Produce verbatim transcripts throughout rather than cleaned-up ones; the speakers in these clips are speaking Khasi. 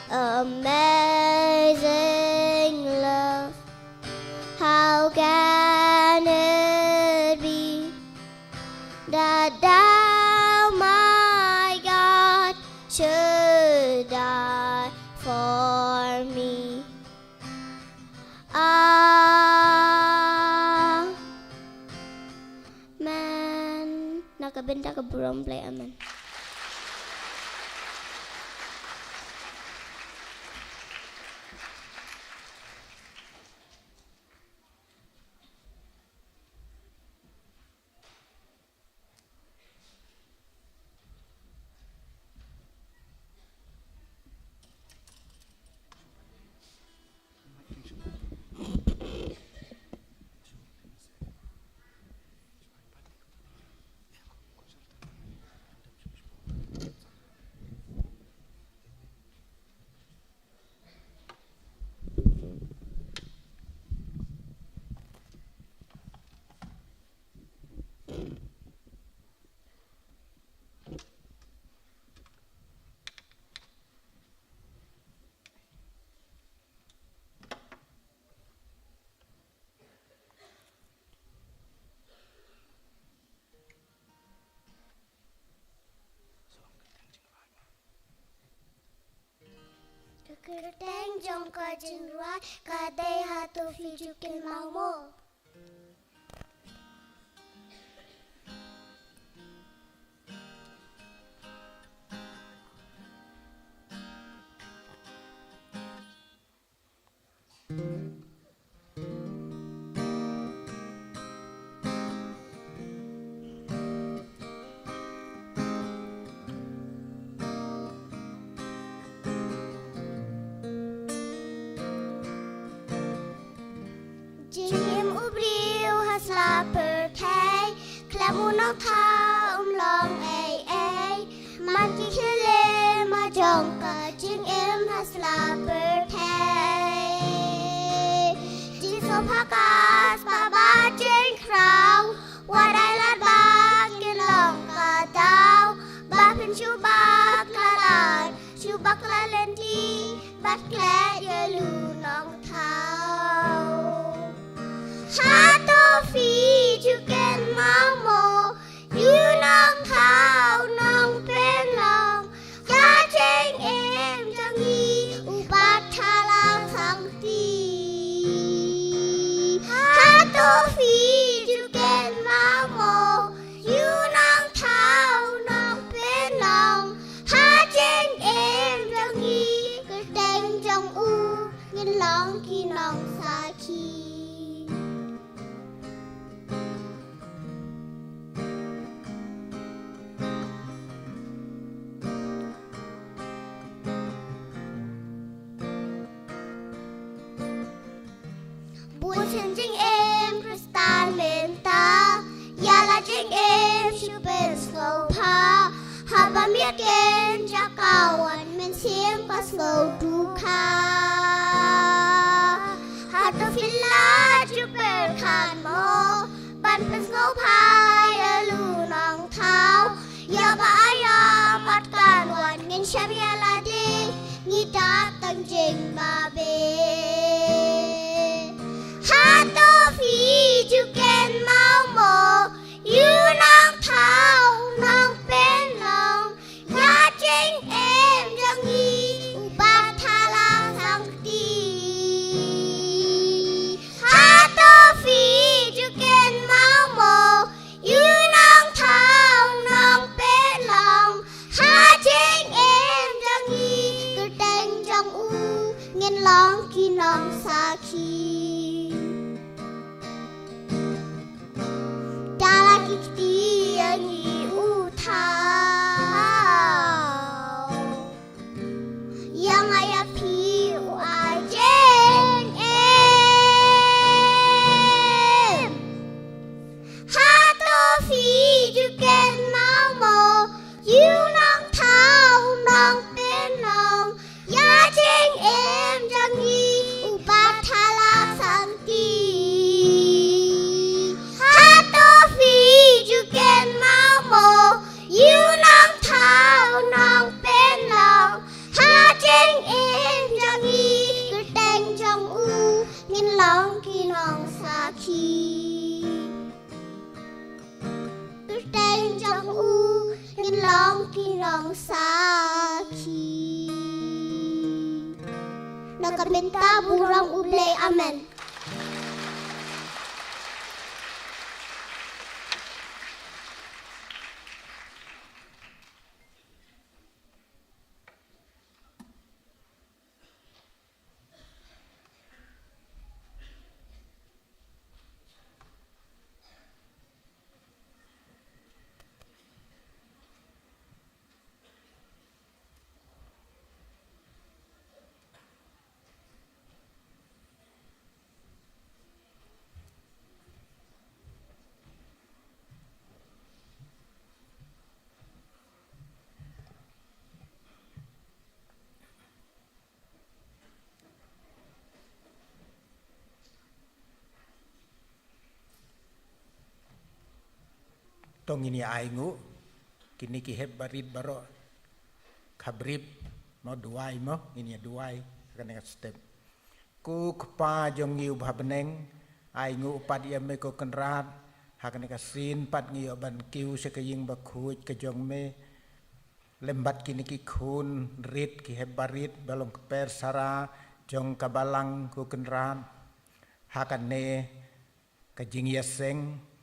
Amazing love, how can it be that thou, my God, should die for me? Amen. Na ka bynta ka burom Blei, amen. Ka kyrteng jong ka jingrwai ka dei Hato Phi Ju Kynmaw Mo. Jingim u briew ha sla pyrthei, khlem u nongthaw um long ei ei. Man ki khyllipmat jong ka jingim ha sla pyrthei. Jingsngewbha ka spah bad jingkhraw, wat ai lad ba kin long ka daw ba phin shu bakla lad, shu bakla lynti bad klet ïa u nongthaw. Hato phi ju kynmaw mo, u nongthaw nongpynlong, ïa jingim jong ngi u Bathala Sangti. Hato phi ju kynmaw mo, u nongthaw nongpynlong, ha jingim jong ngi, kyrteng jong u ngin long ki nongsakhi. Bun sien jingim Khristan mynta, ïa la jingim shu pynsngewbha. Haba miet ken jaka wan mynsiem ka sngew dukha. Hato phi la ju pyrkhat mo ban pynsngewbha ïa u nongthaw? Ïa ba ïa mat kan wan ngin shem ïa lade, ngi dap tang jingbabe. Hato phi ju kynmaw mo, u nongthaw nongpynlong, ïa jingim jong ngi u Bathala Sangti. Hato phi ju kynmaw mo, u nongthaw nongpynlong, ha jingim jong ngi, kyrteng jong u ngin long ki nongsakhi. Da la ki kti ïa ngi u thaw, ïa nga ïa phi u ai jingim. Hato phi ju kynmaw mo, u nongthaw nongpynlong, ïa jingim jong ngi u Bathala Sakhi. Kyrteng jong u ngin long ki nongsakhi. Na ka bynta burom U Blei, amen. To ngin ïa ainguh kine ki hep barit baroh. Khabrip mo, duwai mo, ngin ïa duwai ha kane ka step. Ko Kpa jong ngi uba ha bneng, ainguh pat ïa me ko Kynrad. Ha kane ka sien pat ngi ïoh ban kiew sha ka ïing bakhuid ka jong me lem bad kine ki khun rit, ki hep barit ba long kper sara jong ka balang ko Kynrad. Ha kane ka jingïaseng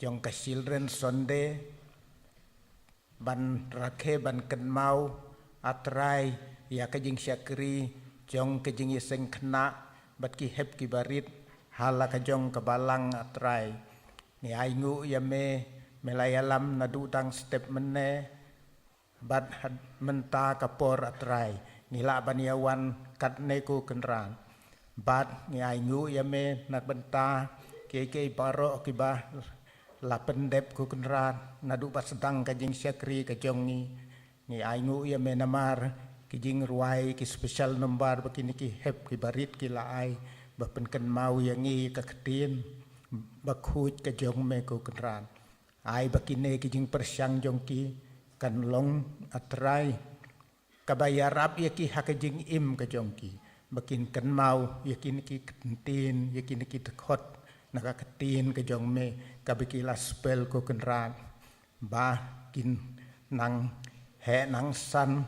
jong ka Children's Sunday, ban rakhe ban kynmaw, A Trai, ïa ka jingshakri jong ka jingïaseng khynnah bad ki hep ki barit ha la ka jong ka balang, A Trai. Ngi ainguh ïa me, me la ïalam naduh dang step mynne bad had mynta ka por, A Trai, ngi lah ban ïa wan katne ko Kynrad. Bad ngi ainguh ïa me na bynta kiei kiei baroh kiba la pyndep ko Kynrad naduh ba sdang ka jingshakri ka jong ngi. Ngi ainguh ïa me namar ki jingrwai, ki special number ba kine ki hep ki barit ki la ai ba pynkynmaw ïa ngi ka ktien bakhuid ka jong me ko Kynrad. Ai ba kine ki jingpyrshang jong ki kan long, A Trai, kaba ïarap ïa ki ha ka jingim ka jong ki, ba kin kynmaw ïa kine ki ktien, ïa kine ki dkhot na ka ktien ka jong me kaba ki la spell ko Kynrad, ba kin nang heh nang san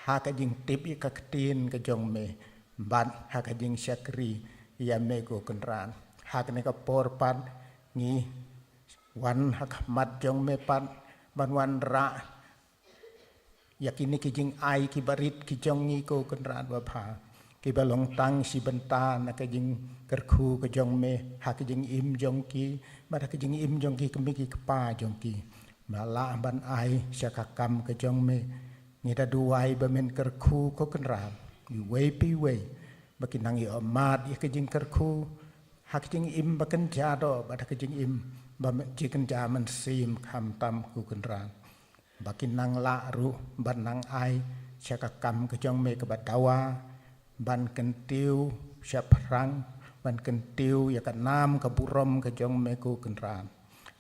ha ka jingtip ïa ka ktien ka jong me bad ha ka jingshakri ïa me ko Kynrad. Ha kane ka por pat ngi wan ha khmat jong me pat ban wanrah ïa kine ki jingai ki barit ki jong ngi ko Kynrad babha, kiba long tang shi bynta na ka jingkyrkhu ka jong me ha ka jingim jong ki, bad ha ka jingim jong ki kmie ki kpa jong ki. Me lah ban ai sha ka kam ka jong me. Ngi da duwai ba men kyrkhu ko Kynrad iwei pa iwei, ba kin nang ïohmad ïa ka jingkyrkhu ha ka jingim ba kynja doh bad ha ka jingim ba jingkynja mynsiem khamtam ko Kynrad. Ba kin nang lah ruh ban nang ai sha ka kam ka jong me kaba dawa, ban kyntiew shaphrang, ban kyntiew ïa ka nam ka burom ka jong me ko Kynrad.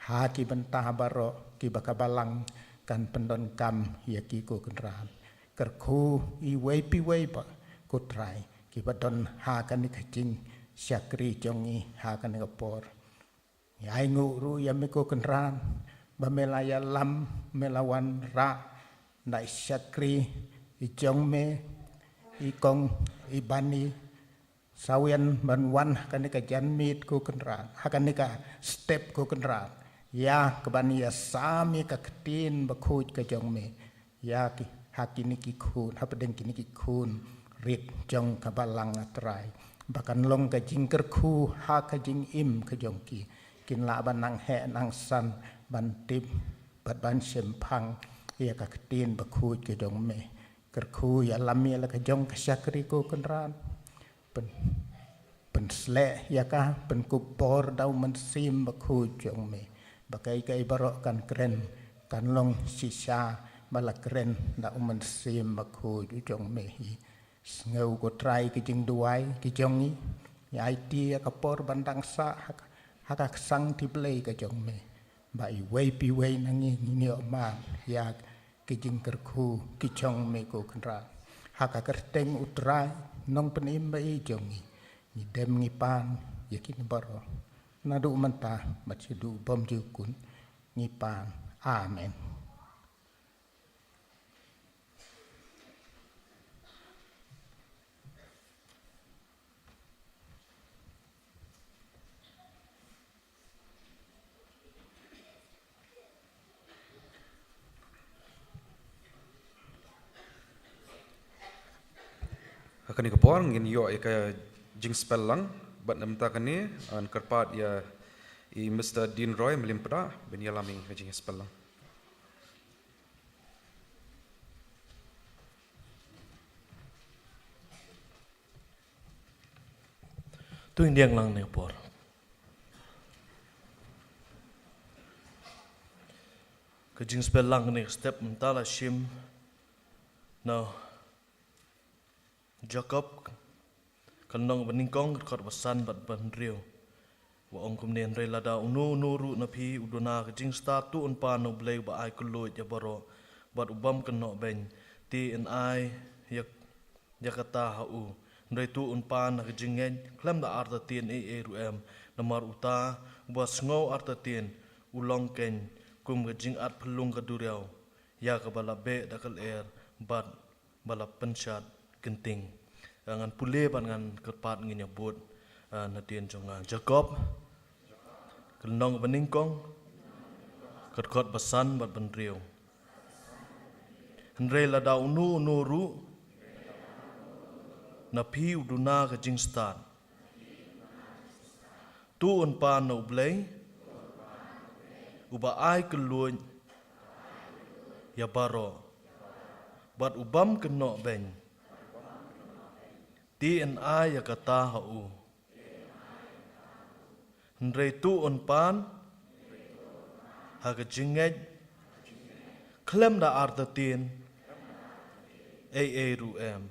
Ha ki bynta baroh kiba ka balang kan pyndonkam ïa ki ko Kynrad. Kyrkhu iwei pa iwei ba ko Trai kiba don ha kane ka jingshakri jong ngi ha kane ka por. Ngi ainguh ruh ïa me ko Kynrad ba me la ïalam, me la wanrah na i shakri i jong me, i kong, i bani, sawian ban wan ha kane ka janmiet ko Kynrad, ha kane ka step ko Kynrad, ïa kaban ïasam ïa ka ktien bakhuid ka jong me ïa ki, ha kine ki khun, hapdeng kine ki khun rit jong ka balang, A Trai, ba kan long ka jingkyrkhu ha ka jingim ka jong ki. Kin lah ban nang heh nang san ban tip bad ban shemphang ïa ka ktien bakhuid ka jong me. Kyrkhu ïalam ïa la ka jong ka shakri ko Kynrad. Pyn, pynsleh ïa ka, pynkup bor da u Mynsiem Bakhuid jong me, ba kaei kaei baroh kan kren, kan long shisha ba la kren da u Mynsiem Bakhuid u jong me hi. Sngew ko Trai ki jingduwai ki jong ngi. Ngi aiti ïa ka por ban dang sah ha ka, ha ka ksangti Blei ka jong me, ba iwei pa iwei na ngi ngin ïohmad ïa ki jingkyrkhu ki jong me ko Kynrad. Ha ka kyrteng u Trai Nongpynim ba i jong ngi, ngi dem ngi pan, ïa kine baroh, naduh mynta bad shaduh bymjukut. Ngi pan. Amen. Ha kane ka por ngin ïoh ïa ka jingspel lang, bad namar kane, ngan kyrpad ïa i Mister Dean Roy Mylliempada ban ïalam ïa ka jingspel lang. To ngin ïeng lang ha kane ka por. Ka jingspel lang kane ka step mynta la shim na Jakob, ka lynnong ba nyngkong, ka dkhot ba san bad ba hynriew. Ba ong kumne: Hynrei lada uno uno ruh na phi u duna ka jingstad, to un pan na U Blei uba ai kylluid ïa baroh, bad u bym kynnoh beiñ, te yn ai ïa, ïa kata ha u. Hynrei to un pan ha ka jingngeit khlem da artatien ei ei ruh em, namar uta uba sngew artatien u long keiñ kum ka jingat phyllung ka duriaw, ïa kaba la beh da ka lyer bad ba la pynshad kynting. Ah, ngan pule bad ngan kyrpad, ngin ïa bud, ah, na dien jong nga. Jakob, ka lynnong ba nyngkong, ka dkhot ba san bad ba hynriew. Hynrei lada uno uno ruh na phi u duna ka jingstad, to un pan na U Blei uba ai kylluid ïa baroh, bad u bym kynnoh beiñ, te yn ai ïa kata ha u. Hynrei to un pan ha ka jingngeit khlem da artatien ei ei ruh em.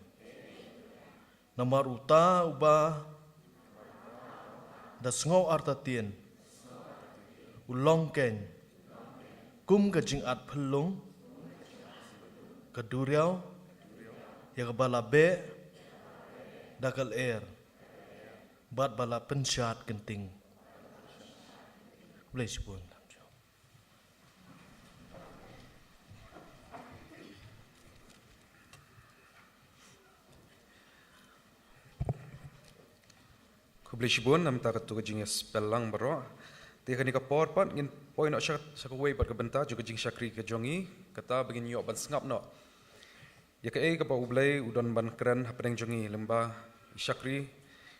Namar uta uba da sngew artatien u long keiñ kum ka jingat phyllung ka duriaw, ïa kaba la beh da ka lyer bad ba la pynshad kynting. Khublei shibun. Khublei shibun namar kata ka jingïaspel lang baroh. Te kane ka por pat ngin poi noh sha, sha kawei pat ka bynta jong ka jingshakri ka jong ngi, kata ba ngin ïoh ban sngap noh ïa kaei kaba U Blei u don ban kren hapdeng jong ngi lyngba i shakri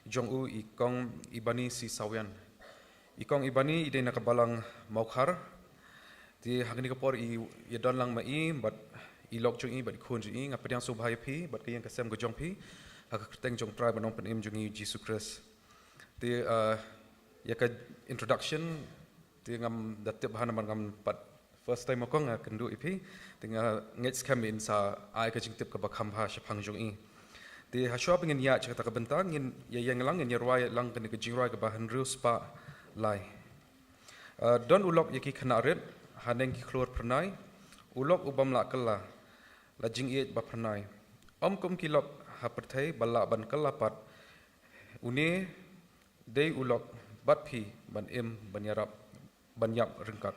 jong u, i Kong Ibani C Sawian. I Kong Ibani i dei na ka balang Mawkhar. Te ha kane ka por i ïa don lang ma i bad i lok jong i bad i khun jong i. Nga pdiang sngewbha ïa phi bad ka ïing ka sem ka jong phi ha ka kyrteng jong u Trai bad Nongpynim jong ngi Jisu Khrist. Te, ah, ïa ka introduction te ngam da tip bha namar ngam pat first time ma kong nga kynduh ïa phi, te nga ngeit skhem in sa ai ka jingtip kaba kham bha shaphang jong i. Te hashwa ba ngin ïa sha kata ka bynta ngin ïa ïeng lang, ngin ïa rwai lang kane ka jingrwai kaba hynriew spah lai. Ah, don u lok ïa ki khynnah rit haneng ki khlur phyrnai, u lok u bym lah kylla la jingïeit ba phyrnai. Ym kum ki lok ha pyrthei ba lah ban kylla pat, une dei u lok bad phi ban im ban ïarap ban ïap ryngkat.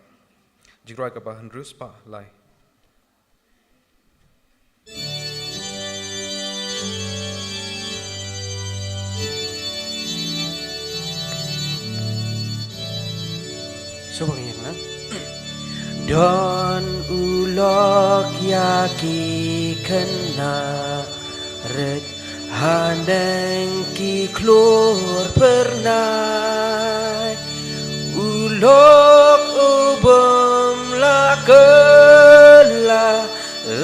Jingrwai kaba hynriew spah lai. Sngewbha ïa nga. Don u lok ïa ki khynnah rit haneng ki khlur phyrnai. U lok u bym lah kylla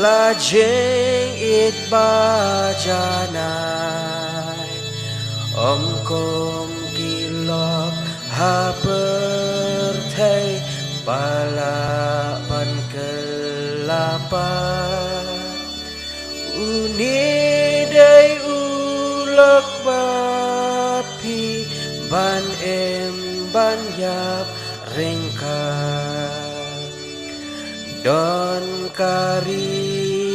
la jingïeit ba janai. Ym kum ki lok ha pyrthei ba lah ban kylla pat, une dei u lok bad phi ban im ban ïap ryngkat. Don ka ri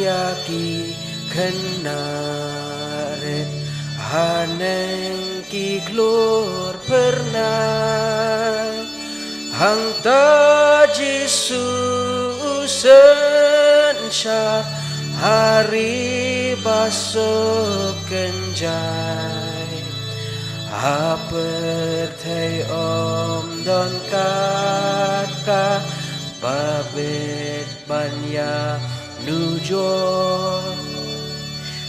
ïa ki khynnah rit Haneng ki klur pyrnai, hangta Jisu u synshar ha ri ba suk kynjai. Ha pyrthei ym don kat kaba bit ban ïa nujor.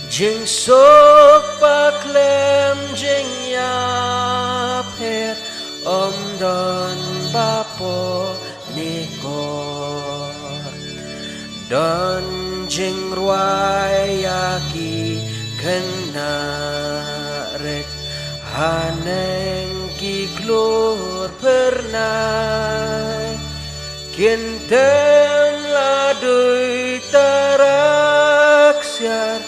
Jingsuk ba khlem jingïapher ym don ba poi ne kor. Don jingrwai ïa ki khynnah rit haneng ki klur pyrnai. Kin tem la dui tarak siar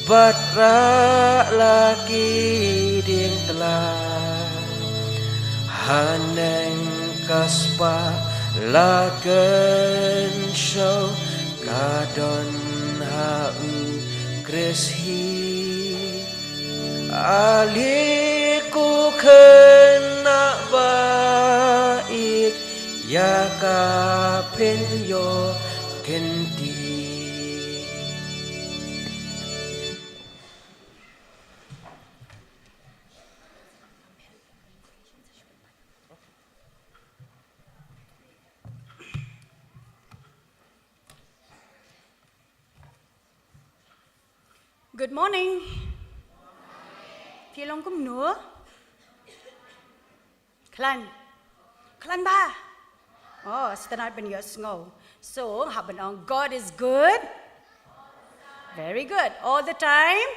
bad rah la ki dieng tla. Haneng ka spah la kynshew ka don ha u Khrist hi. Ale ko khynnah ba ïeit, ïa ka phin ïoh kynti. Good morning. Phi long kumno? Khlaiñ. Khlaiñ bha. Oh, sngewtynnat ban ïohsngew. So, hap ban ong, God is good. Very good. All the time.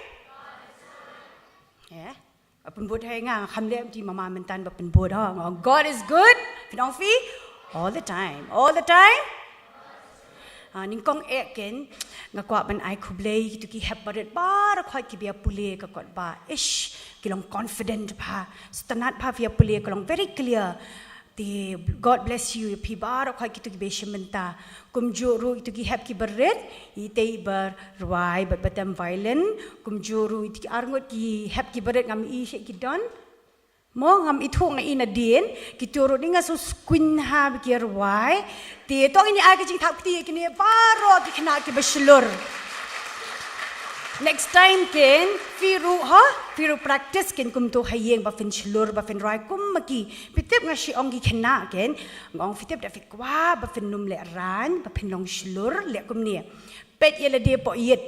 Yeah. Ba pynbud ha nga, nga kham leh, mynta mama mynta ba pynbud ha nga. God is good. Phin ong phi? All the time. All the time. Ha, nyngkong eh ken, nga kwah ban ai khublei ïa kito ki hep barit baroh khoit kiba ïa pule ka kot ba. Ish, ki long confident bha. Sngewtynnat bha phi ïa pule, ka long very clear. Te God bless you, phi baroh khoit kito kiba shim bynta. Kumjuh ruh ito ki hep kiba rit, ito iba rwai bad batem violin. Kumjuh ruh ito ki arngut ki hep kiba rit, ngam i seh ki don. Mo, ngam ithuh, nga i nadien, kito ruh dei nga shu skwin ha ba ki rwai. Te to ngin ai ka jingthap kti ïa kine baroh ki khynnah kiba shlur. Next time ken, phi ruh ho, phi ruh practice ken kumto ha ïing ba phin shlur, ba phin rwai kum ma ki. Phi tip nga shu ong ki khynnah ken, nga ong phi tip da phi kwah ba phin nym lehraiñ, ba phin long shlur, leh kumne. Peit ïa lade poh ïit.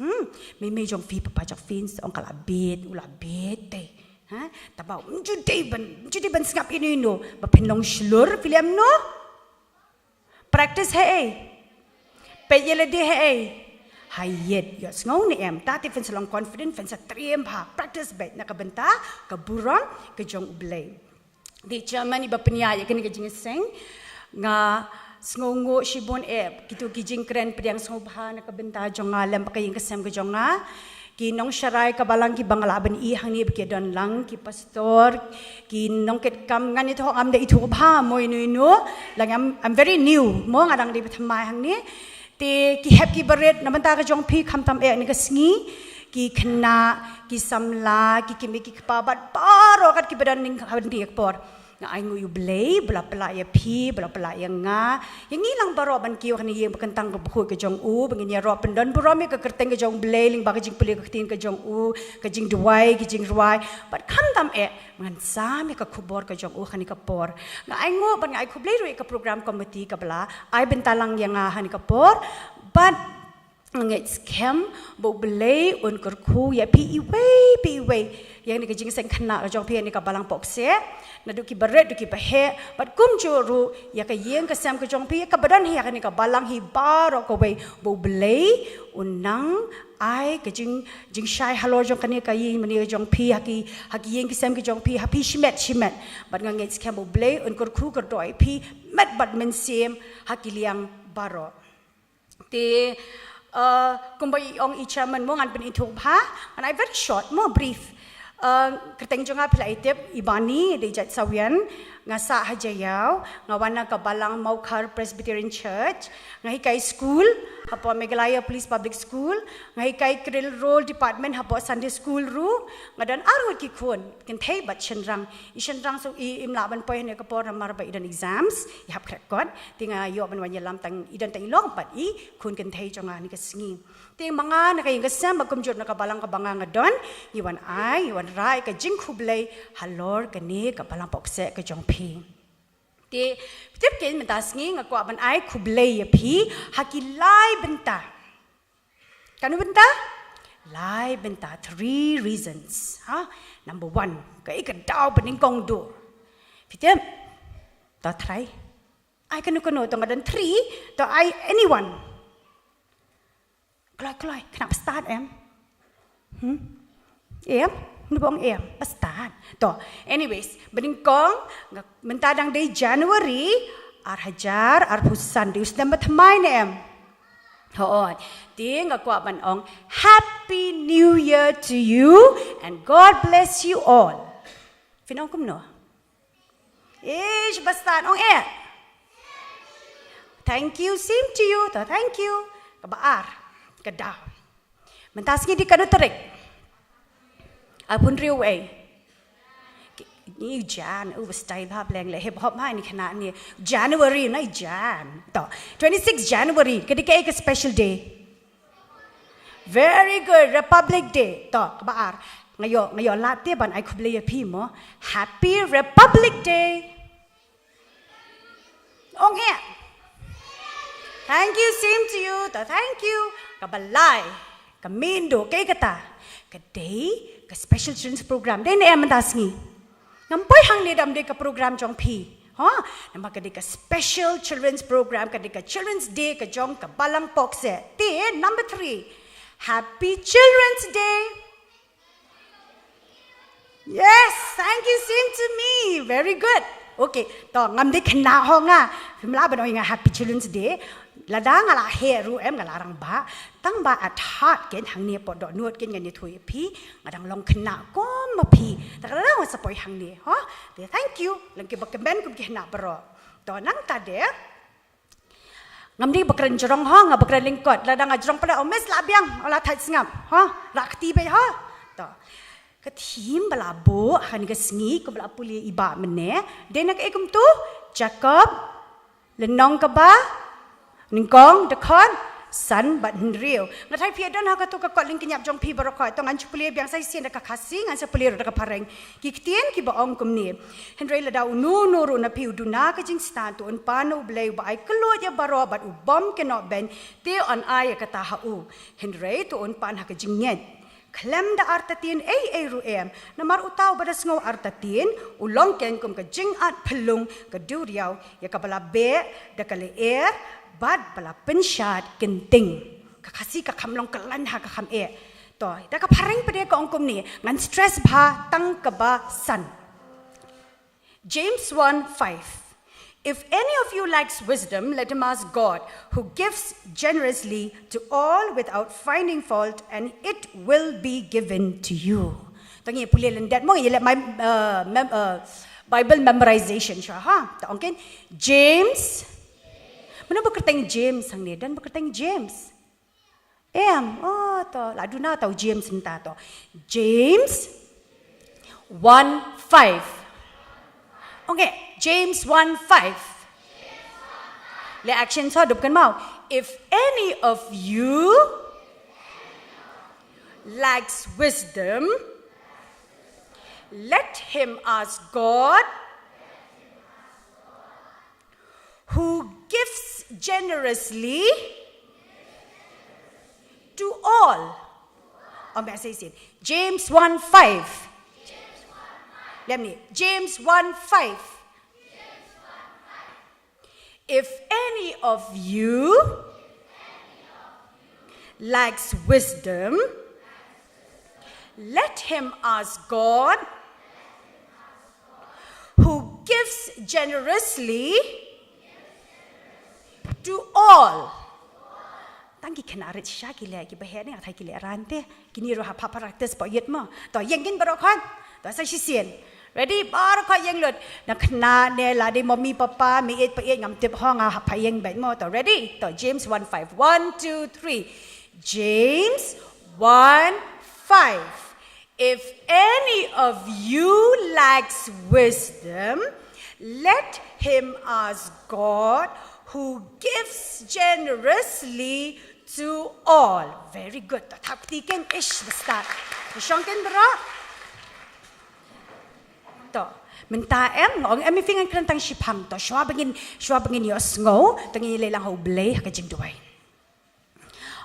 Hmm, mei mei jong phi, papa jong phi, sa ong ka la bit, u la bit te. Ha? Taba ym ju dei ban, ym ju dei ban sngap ïano ïano, ba phin long shlur, phi leh kumno? Practice haei? Peit ïa lade haei? Ha ïit. Ïohsngew ne em? Ta te phin sa long confident, phin sa triem bha. Practice beit na ka bynta ka burom ka jong U Blei. Te chairman iba pynïaid ïa kane ka jingïaseng, nga sngewnguh shibun eh, kito ki jingkren pdiang sngewbha na ka bynta jong nga lem bad ka ïing ka sem ka jong nga. Ki nongsharai ka balang kiba nga lah ban i hangne ba ki don lang, ki pastor, ki nongkitkam, ngan ïathuh, ngam da ithuh bha mo ïano ïano, lane I'm, I'm very new mo, nga dang dei ba thymmai hangne. Te ki hep kiba rit na bynta ka jong phi khamtam eh ha kane ka sngi, ki khynnah, ki samla, ki kmie ki kpa bad baroh kat kiba don lyngba kane ka por. Nga ainguh ïa U Blei ba la pynlah ïa phi, ba la pynlah ïa nga, ïa ngi lang baroh ban kiew ha kane ka ïing ba kyntang ka bakhuid ka jong u, ba ngin ïaroh pyndonburom ïa ka kyrteng ka jong U Blei lyngba ka jingpule ka ktien ka jong u, ka jingduwai, ka jingrwai, bad khamtam eh ngan sam ïa ka khubor ka jong u ha kane ka por. Nga ainguh bad nga ai khublei ruh ïa ka program committee kaba la ai bynta lang ïa nga ha kane ka por. Bad nga ngeit skhem ba U Blei un kyrkhu ïa phi iwei pa iwei, ïa kane ka jingïaseng khynnah ka jong phi ha kane ka balang Pohkseh, naduh kiba rit, naduh kiba heh, bad kumjuh ruh ïa ka ïing ka sem ka jong phi, ïa kaba don hi ha kane ka balang hi baroh kawei, ba U Blei un nang ai ka jing, jingshai halor jong kane ka ïing mane ka jong phi, ha ki, ha ki ïing ki sem ki jong phi, ha phi shimet shimet. Bad nga ngeit skhem ba U Blei un kyrkhu kyrdoh ïa phi met bad mynsiem ha ki liang baroh. Te, uh, kumba i ong i chairman mo, ngan pynithuh bha, ngan ai very short mo, brief. Uh, kyrteng jong nga phi la i tip, i Bani, dei jait Sawian. Nga sah ha Jaïaw, nga wan na ka balang Mawkhar Presbyterian Church, nga hikai school hapoh Meghalaya Police Public School, nga hikai Creole Roll Department hapoh Sunday School ruh. Nga don arngut ki khun kynthei bad shynrang. I shynrang shu i im lah ban poi hynne ka por namar ba i don exams, i hap khreh kot. Te nga ïoh ban wan ïalam tang i don tang i long bad i khun kynthei jong nga ha kane ka sngi. Te ma nga na ka ïing ka sem bad kumjuh na ka balang kaba nga nga don, ngi wan ai, ngi wan rai ka jingkhublei halor kane ka balang pohkseh ka jong phi. Te, tip kein mynta sngi nga kwah ban ai khublei ïa phi ha ki lai bynta. Katno bynta? Lai bynta, three reasons. Ha? Number one, kaei ka daw ba nyngkong duh? Phi tip? To try. Ai kano kano, to nga don three, to ai anyone. Kloi kloi, khynnah ba stad em? Hmm? Em? Mano ba ong em? Ba stad. To, anyways, ba nyngkong, nga, mynta dang dei January, ar hajar arphew san, dei u snem ba thymmai ne em? Hooid. Te nga kwah ban ong Happy New Year to you and God bless you all. Phin ong kumno? Ish, ba stad, ong eh. Thank you, same to you. To, thank you. Kaba ar, ka daw. Mynta sngi dei katno tarik? Arphew hynriew eh. Ni Jan, oh, ba style bha bleng leh hip hop ha ni khynnah ni. January na Jan. To, twenty-six January, ka dei kaei ka special day? Very good, Republic Day. To, kaba ar. Nga ïoh, nga ïoh lad te ban ai khublei ïa phi mo. Happy Republic Day. Ong eh. Thank you, same to you. To, thank you. Kaba lai, ka mih duh, kaei kata? Ka dei ka special children's program. Dei ne em mynta sngi? Ngam poi hangne da ym dei ka program jong phi. Ha? Namar ka dei ka special children's program, ka dei ka Children's Day ka jong ka balang pohkseh. Te number three. Happy Children's Day. Yes, thank you, same to me. Very good. Okay, to ngam dei khynnah ho nga. Phim lah ban ong ïa nga Happy Children's Day. Lada nga la heh ruh em, nga la rangbah. Tang ba at heart kein hangne hapoh dohnud kein ngan ïathuh ïa phi, nga dang long khynnah kum ma phi. Te ka la dang sa poi hangne, ho? Te thank you. Lem kiba kmen kum ki khynnah baroh. To nangta de. Ngam dei ba kren jrong ho, nga ba kren lyngkot. Lada nga jrong palat, oh miss, la biang, oh la thait sngap, ho? La kti beit, ho? To. Ka theme ba la buh ha kane ka sngi, kaba la pule i bah mynne, dei na kaei kumto? Jakob, lynnong kaba nyngkong, dkhot san bad hynriew. Nga tharai phi don ha kato ka kot lyngkniap jong phi baroh khoit. To ngan shu pule biang sa shisien da ka Khasi, ngan sa pule ruh da ka phareng. Ki ktien kiba ong kumne. Hynrei lada uno uno ruh na phi u duna ka jingstad, to un pan na U Blei uba ai kylluid ïa baroh bad u bym kynnoh beiñ, te yn ai ïa kata ha u. Hynrei to un pan ha ka jingngeit khlem da artatien ei ei ruh em. Namar uta uba da sngew artatien u long kein kum ka jingat phyllung ka duriaw ïa kaba la beh da ka lyer bad ba la pynshad kynting. Ka Khasi ka kham long kyllaiñ ha ka kham eh. To, da ka phareng pat de ka ong kumne, ngan stress bha tang kaba san. James one five. If any of you lacks wisdom, let him ask God, who gives generously to all without finding fault, and it will be given to you. To ngi pule lyndet mo, ngi leh my, uh, mem-, uh, Bible memorization shuwa, ha. To ong kein James. Mano ba kyrteng James hangne? Don ba kyrteng James? Em, oh, to, la duna tau James mynta to. James one five. Okay, James one five. Le action so dup kan mau. If any of you lacks wisdom, let him ask God, who gives generously to all. Oh, message in James one five. Let me, James one five. If any of you lacks wisdom, let him ask God, who gives generously to all. Tang ki khynnah rit shisha ki leh, kiba heh ne nga tharai ki leh ran te. Kine ruh hap practice poi ïit mo. To ïeng kein baroh khoit. To sa shisien. Ready? Baroh khot ïeng lut. Na khynnah ne lada mommy papa, meiieit paieit ngam tip hooid, nga hap ïeng beit mo. To ready? To James one five. One, two, three. James one five. If any of you lacks wisdom, let him ask God, who gives generously to all. Very good. To thap kti kein, ish, ba stad. Shong kein baroh. To, mynta em, nga ong em, ïa phi ngan kren tang shiphang. To, shuwa ba ngin, shuwa ba ngin ïohsngew, to ngin ïaleh lang ha U Blei ha ka jingduwai.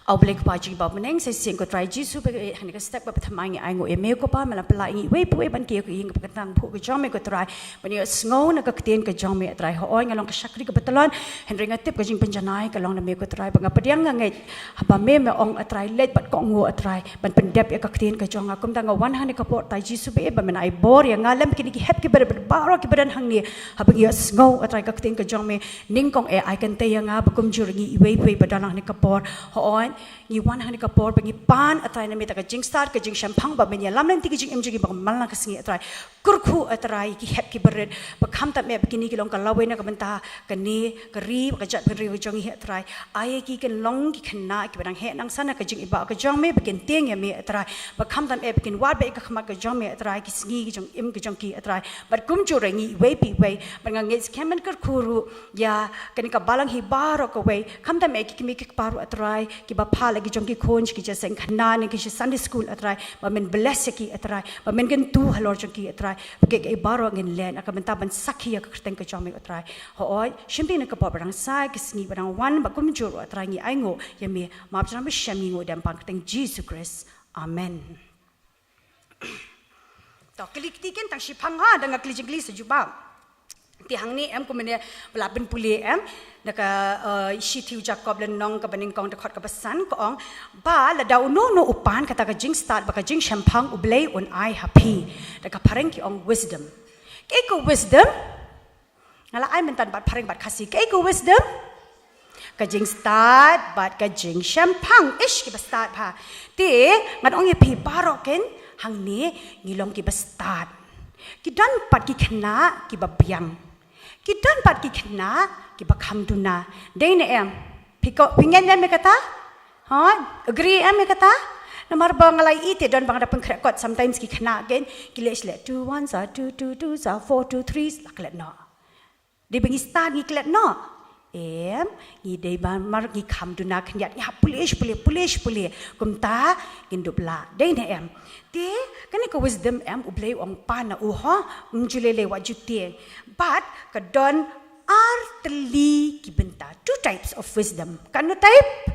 A U Blei Kpa jong ngi ba ha bneng, sa shisien ko Trai Jisu, ba hangne ka step ba pathama ngi ainguh ïa me ko Pa, me la pynlah ïa ngi iwei pa iwei ban kiew ïa ka ïing kaba kyntang bha ka jong me ko Trai. Ban ïohsngew na ka ktien ka jong me Trai. Hooid, nga long ka shakri kaba tlot, hynrei nga tip ka jingpynjanai ka long na me ko Trai. Ba nga pdiang nga ngeit haba me, me ong A Trai, leit bad kohnguh A Trai ban pyndep ïa ka ktien ka jong nga. Kumta nga wan hangne ka por Trai Jisu ba ïeit, ba men ai bor ïa nga lem kine ki hep ki barit bad baroh kiba don hangne, haba ngi ïohsngew A Trai ka ktien ka jong me. Nyngkong eh ai kynthei ïa nga ba kumjuh ngi iwei pa iwei ba don hangne ka por. Hooid, ngi wan hangne ka por ba ngi pan A Trai na me da ka jingstad, ka jingshemphang, ba men ïalam lynti ka jingim jong ngi ba man la ka sngi A Trai. Kyrkhu A Trai ki hep ki barit, ba khamtam eh ba kine ki long ka lawei na ka bynta kane ka ri bad ka jaitbynriew ka jong ngi A Trai. Ai ïa ki kin long ki khynnah kiba dang heh nang san ha ka jingïeit ka jong me, ba kin tieng ïa me A Trai. Ba khamtam eh ba kin wad beit ïa ka khmat ka jong me A Trai, ki sngi ki jingim ka jong ki A Trai. Bad kumjuh ruh ngi iwei pa iwei, bad nga ngeit skhem ban kyrkhu ruh ïa kane ka balang hi baroh kawei, khamtam eh ki kmie ki kpa ruh A Trai, kiba phah la ki jong ki khun sha ki jingïaseng khynnah ne ki sha Sunday school A Trai, ba men bless ïa ki A Trai, ba men kyntu halor jong ki A Trai, ba kiei kiei baroh ngin leh na ka bynta ban sakhi ïa ka kyrteng ka jong me A Trai. Hooid, shim phi na ka por ba dang sah, ka sngi ba dang wan, bad kumjuh ruh A Trai ngi ainguh ïa me, map jong me shem ngi nguh da ka kyrteng Jisu Khrist. Amen. To, kylli kti kein tang shiphang ha, da nga kylli jingkylli sa jubab. Te hangne em, kumne ba la pynpule em, na ka, eh, shithi u Jakob lynnong kaba nyngkong dkhot kaba san ka ong, ba lada uno uno u pan kata ka jingstad bad ka jingshemphang, U Blei un ai ha phi. Da ka phareng ki ong wisdom. Kaei ka wisdom? Nga la ai mynta bad phareng bad Khasi. Kaei ka wisdom? Ka jingstad bad ka jingshemphang. Ish, kiba stad bha. Te ngan ong ïa phi baroh kein, hangne ngi long kiba stad. Ki don pat ki khynnah kiba biang. Ki don pat ki khynnah kiba kham duna. Dei ne em? Phi ko, phi ngeit ne em ïa kata? Hooid, agree em ïa kata? Namar ba nga la ïohi te don ba nga da pynkhreh kot, sometimes ki khynnah kein ki leh shleh, two ones are two, two twos are four, two threes, la klet noh. Dei ba ngi stad ngi klet noh? Em, ngi dei ba mar ngi kham duna khyndiat, ngi hap pule pule pule pule. Kumta ngin dup lah. Dei ne em? Te kane ka wisdom em, U Blei u ong pan na u ho, ym ju lei lei wat ju tieng. Bad ka don ar tylli ki bynta. Two types of wisdom. Katno type?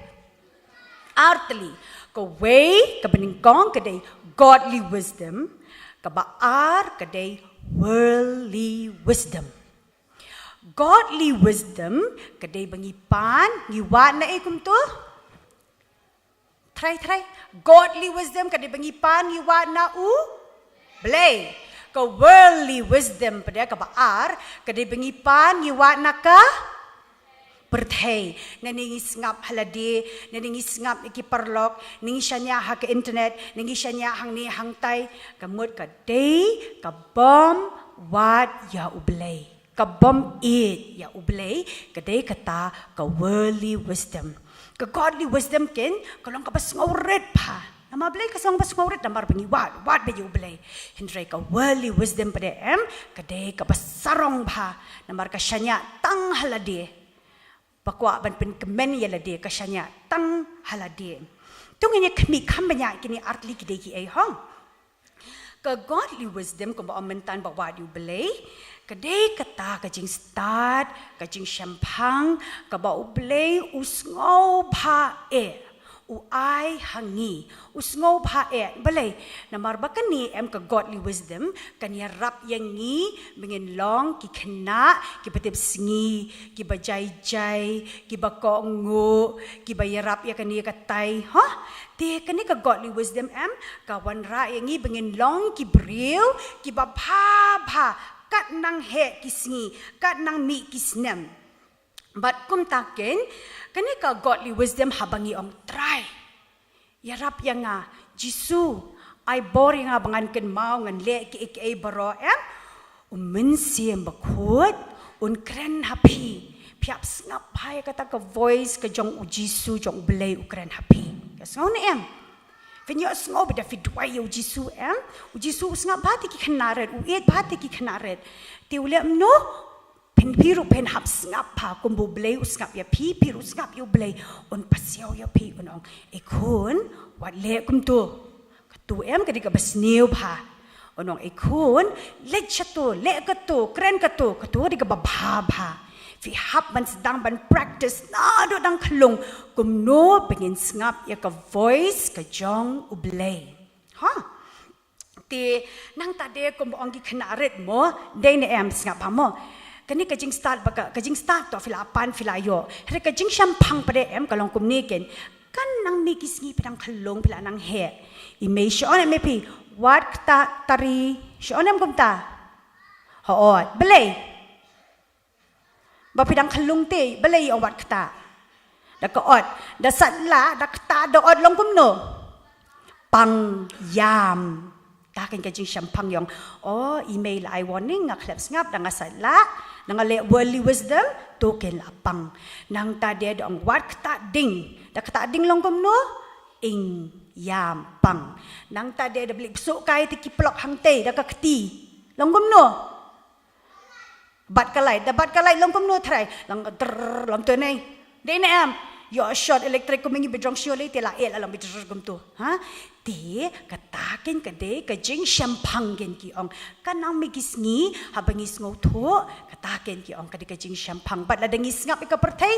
Ar tylli. Kawei, kaba nyngkong ka dei godly wisdom, kaba ar ka dei worldly wisdom. Godly wisdom ka dei ba ngi pan, ngi wad na e kumto? Trai, trai. Godly wisdom ka dei ba ngi pan, ngi wad na U Blei. Ka worldly wisdom pat de kaba ar, ka dei ba ngi pan, ngi wad na ka pyrthei. Nangne ngi sngap ha lade, nangne ngi sngap ïa ki paralok, ngi shaniah ha ka internet, ngi shaniah hangne hangtai, ka mut ka dei kabym wad ïa U Blei. Kabym ïeit ïa U Blei, ka dei kata ka worldly wisdom. Ka godly wisdom kein, ka long kaba sngewrit bha. Namar balei ka long ba sngewrit? Namar ba ngi wad, wad bha ïa U Blei. Hynrei ka worldly wisdom pat de em, ka dei kaba sarong bha. Namar ka shaniah tang ha lade. Ba kwah ban pynkmen ïa lade, ka shaniah tang ha lade. To ngin ïa khmih kham bniah kine ar tylli ki dei kiei hooid. Ka godly wisdom kumba ong mynta ba wad ïa U Blei, ka dei kata ka jingstad, ka jingshemphang, kaba U Blei u sngewbha eh, u ai ha ngi, u sngewbha eh. Balei? Namar ba kane em ka godly wisdom, kan ïarap ïa ngi ba ngin long ki khynnah kiba tipsngi, kiba jai jai, kiba kohnguh, kiba ïarap ïa kane ïa katai, hooid? Te kane ka godly wisdom em, ka wanrah ïa ngi ba ngin long ki briew kiba bha bha, kat nang heh ki sngi, kat nang mih ki snem. Bad kumta kein, kane ka godly wisdom haba ngi ong Trai, ïarap ïa nga, Jisu, ai bor ïa nga ba ngan kynmaw, ngan leh kiei kiei baroh em, U Mynsiem Bakhuid un kren ha phi. Phi hap sngap bha ïa kata ka voice ka jong U Jisu, jong U Blei u kren ha phi. Ka sngew ne em? Phin ïohsngew ba da phi duwai ïa U Jisu em? U Jisu u sngap bha te ki khynnah rit, u ïeit bha te ki khynnah rit. Te u leh kumno? Phin, phi ruh phin hap sngap bha kumba U Blei u sngap ïa phi, phi ruh sngap ïa U Blei. Un pasiaw ïa phi, un ong, "E khun, wat leh kumto. Kato em ka dei kaba sniew bha." Un ong, "E khun, leit shato, leh kato, kren kato, kato ka dei kaba bha bha." Phi hap ban sdang ban practice naduh dang khyllung kumno ba ngin sngap ïa ka voice ka jong U Blei. Ha? Te nangta de kumba ong ki khynnah rit mo, dei ne em, sngap bha mo. Kane ka jingstad ba ka, ka jingstad to phi la pan phi la ïoh. Hynrei ka jingshemphang pat de em ka long kumne ken. Kan nang mih ki sngi phi dang khyllung phi la nang heh. I mei shu ong em ïa phi, "Wat ktah tari." Shu ong em kumta? Hooid. Balei? Ba phi dang khyllung te, balei i ong wat ktah? Da ka ot, da sat lah, da ktah, da ot long kumno? Pang ïam. Ta ken ka jingshemphang ïong. Oh, i mei la ai warning, nga khlem sngap, da nga sat lah, da nga leh worldly wisdom, to ken la pang. Nangta de da ong wat ktah ding. Da ktah ding long kumno? Ing ïam pang. Nangta de da bli psuk kai te ki plok hangtei, da ka kti. Long kumno? Bat ka light, da bat ka light long kumno trai, lang drrr, long tu nei. Dei ne em, ïoh short electric kum ngi bidrong shu lei te la el alam bidrr kumto. Ha? Te, kata ken ka dei ka jingshemphang ken ki ong. Kan nang mih ki sngi, haba ngi sngewthuh, kata ken ki ong ka dei ka jingshemphang. Bad lada ngi sngap ïa ka pyrthei,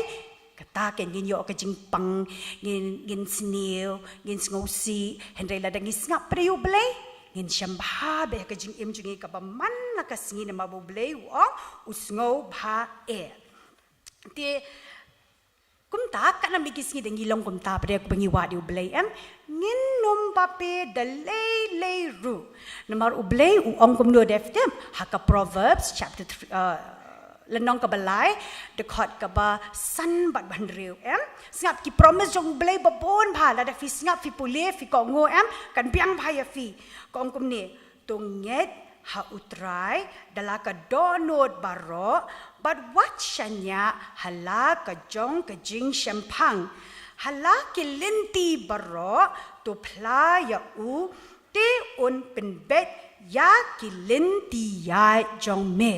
kata ken ngin ïoh ka jingpang, ngin, ngin sniew, ngin sngewsih, hynrei lada ngi sngap pat ïa U Blei, ngin shem bha bha ïa ka jingim jong ngi kaba man la ka sngi namar ba U Blei u ong, u sngew bha eh. Te, kumta, kan nang mih ki sngi da ngi long kumta pat de kumba ngi wad ïa U Blei em, ngin nym babe da lei lei ruh. Namar U Blei u ong kumno dep dep, ha ka Proverbs chapter three, uh, lynnong kaba lai, dkhot kaba san bad ba hynriew em. Sngap ki promise jong U Blei ba bun bha, lada phi sngap phi pule phi kohnguh em, kan biang bha ïa phi. Ka ong kumne, to ngeit ha U Trai da la ka dohnud baroh, bad wat shaniah ha la ka jong ka jingshemphang. Ha la ki lynti baroh to phla ïa u, te un pynbeit ïa ki lynti ïaid jong me.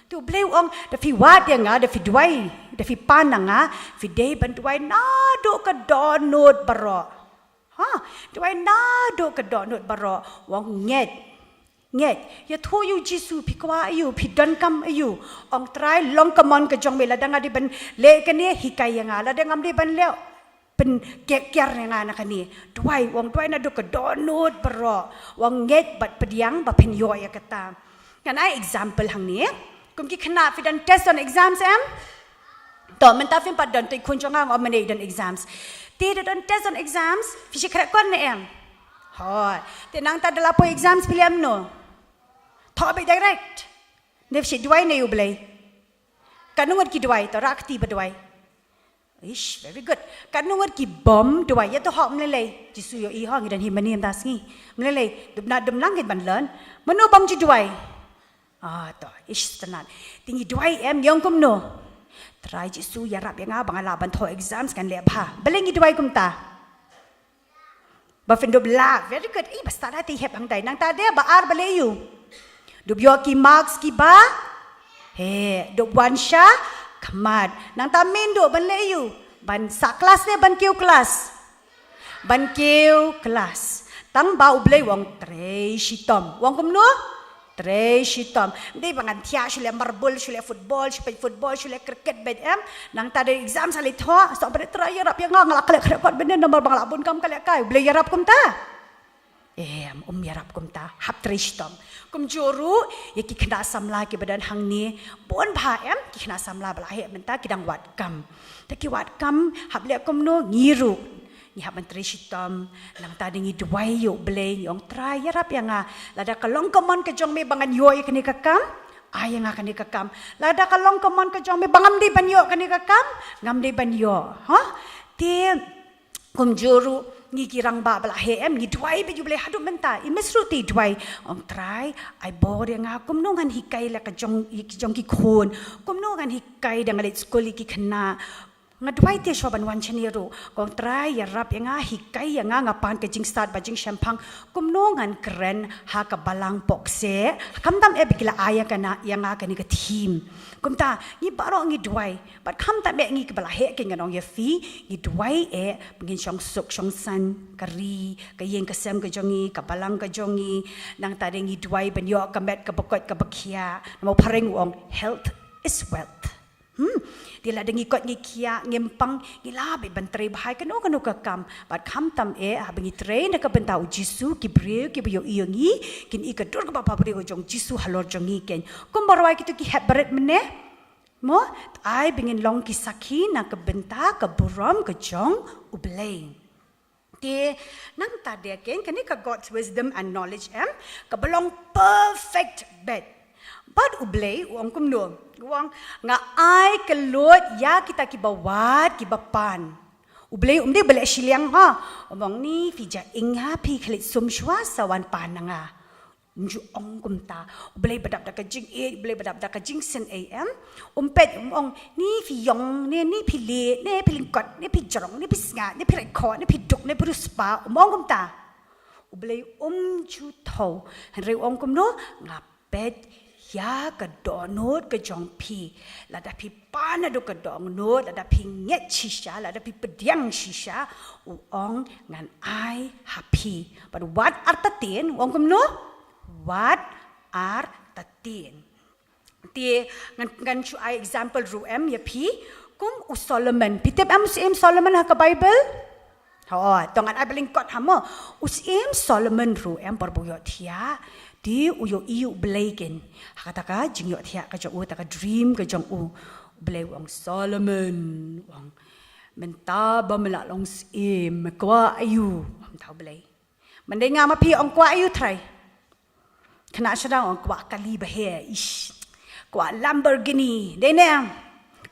Te U Blei u ong, da phi wad ïa nga, da phi duwai, da phi pan na nga, phi dei ban duwai naduh ka dohnud baroh. Ha, duwai naduh ka dohnud baroh, u ong ngeit. Ngeit, ïathuh ïa U Jisu, phi kwah aïu, phi donkam aïu. Ong Trai, long ka mon ka jong me, lada nga dei ban leh kane, hikai ïa nga, lada ngam dei ban leh, pynkiar ïa nga na kane. Duwai, u ong duwai naduh ka dohnud baroh. U ong ngeit bad pdiang ba phin ïoh ïa kata. Ngan ai example hangne. Kum ki khynnah phi don test, don exams em? To, mynta phim pat don, to i khun jong nga u ong mynne i don exams. Te da don test, don exams, phi shu khreh kot ne em? Hooid. Te nangta da la poi exams phi leh kumno? Thoh beit direct. Ne phi shu duwai ne ïa U Blei? Katno ngut ki duwai, to rah kti ba duwai. Ish, very good. Katno ngut ki bym duwai, ïa to hok ym lei lei. Jisu ïohi ho, ngi don hi mynne mynta sngi. Ym lei lei, dum na dum lang ngin ban learn. Mano bym ju duwai? Ah, to, ish, sngewtynnat. Te ngi duwai em, ngi ong kumno? Trai Jisu, ïarap ïa nga ba nga lah ban thoh exams ngan leh bha. Balei ngi duwai kumta? Ba phin dup lah, very good. Ih, ba stad ha te hep hangtai. Nangta de, ba ar balei ïu? Dup ïoh ki marks kiba heh, dup wan sha khmat. Nangta mynta duh ban leh ïu? Ban sah klas ne ban kiew klas? Ban kiew klas. Tang ba U Blei u ong trei shitom. U ong kumno? Trei shitom. Ym dei ba ngan thiah shu leh marble, shu leh football, shu peit football, shu leh cricket beit em. Nangta da exam sa leit thoh, sa ba dei Trai ïarap ïa nga, nga la khleh khreh kot mynne namar ba nga la bun kam ka lehkai. U Blei ïarap kumta? Em, um ïarap kumta, hap trei shitom. Kumjuh ruh ïa ki khynnah samla kiba don hangne, bun bha em, ki khynnah samla ba la heh mynta ki dang wad kam. Te ki wad kam, hap leh kumno, ngi ruh ngi hap ban trei shitom. Nangta da ngi duwai ïa U Blei, ngi ong Trai ïarap ïa nga. Lada ka long ka mon ka jong me ba ngan ïoh ïa kane ka kam, ai ïa nga kane ka kam. Lada ka long ka mon ka jong me ba ngam dei ban ïoh kane ka kam, ngam dei ban ïoh. Ha? Te kumjuh ruh Ngi ki rangbah ba la heh em, ngi duwai bad ïa u Blei haduh mynta. I Miss Ruth i duwai, ong Trai, ai bor ïa nga, kumno ngan hikai la ka jong, ïa ki jong ki khun, kumno ngan hikai da nga leit skul ïa ki khynnah. Nga duwai te shuwa ban wan shane ruh, ong Trai ïarap ïa nga, hikai ïa nga, nga pan ka jingstad bad jingshemphang, kumno ngan kren ha ka balang pok se, khamtam eh ba ki la ai ïa kane, ïa nga kane ka theme. Kumta, ngi baroh ngi duwai, bad khamtam eh ngi kiba la heh, ki ngan ong ïa phi, ngi duwai eh ba ngin shong suk shong san, ka ri, ka ïing ka sem ka jong ngi, ka balang ka jong ngi, nangta de ngi duwai ban ïoh ka met kaba koit kaba khiah, namar u phareng u ong, health is wealth. Hmm. Te lada ngi koit ngi khiah, ngim pang, ngi lah beit ban trei bha ïa kano kano ka kam. Bad khamtam eh, haba ngi trei na ka bynta u Jisu, ki briew kiba ïohi ïa ngi kin i ka dur kaba bhabriew jong u Jisu halor jong ngi kein. Kumba rwai kito ki hep barit mynne, mo, ai ba ngin long ki sakhi na ka bynta ka burom ka jong u Blei. Te nangta de kein, kane ka God's wisdom and knowledge em, kaba long perfect beit. Bad u Blei u ong kumno? U ong, nga ai ka lut ïa kita kiba wad kiba pan. U Blei um dei ba leh shiliang ha. U ong, ni phi ja ing ha, phi khleit sum shuwa sa wan pan na nga. Um ju ong kumta. U Blei ba dap da ka jingïeit, u Blei ba dap da ka jingsngewsih em. Um peit um ong, ni phi ïong, ne ni phi lieh, ne phi lyngkot, ne phi jrong, ne phi sngap, ne phi raikhot, ne phi duk, ne phi riewspah, um ong kumta. U Blei um ju thew. Hynrei u ong kumno, nga peit ïa ka dohnud ka jong phi. Lada phi pan haduh ka dohnud, lada phi ngeit shisha, lada phi pdiang shisha, u ong ngan ai ha phi. Bad wat artatien, u ong kumno? Wat artatien. Te ngan, ngan shu ai example ruh em ïa phi, kum u Solomon. Phi tip em u Syiem Solomon ha ka Bible? Ho, to ngan ai ba lyngkot ha mo. U Syiem Solomon ruh em, por ba u ïohthiah, te u ïohi ïa u Blei kein. Ha kata ka jingïohthiah ka jong u, kata ka dream ka jong u. U Blei u ong, Solomon, u ong, mynta ba me la long syiem, me kwah aïu? Ong mynta u Blei. Mynta nga ma phi, ong kwah aïu Trai? Khynnah sdang ong kwah kali ba heh, ish. Kwah Lamborghini, dei ne em?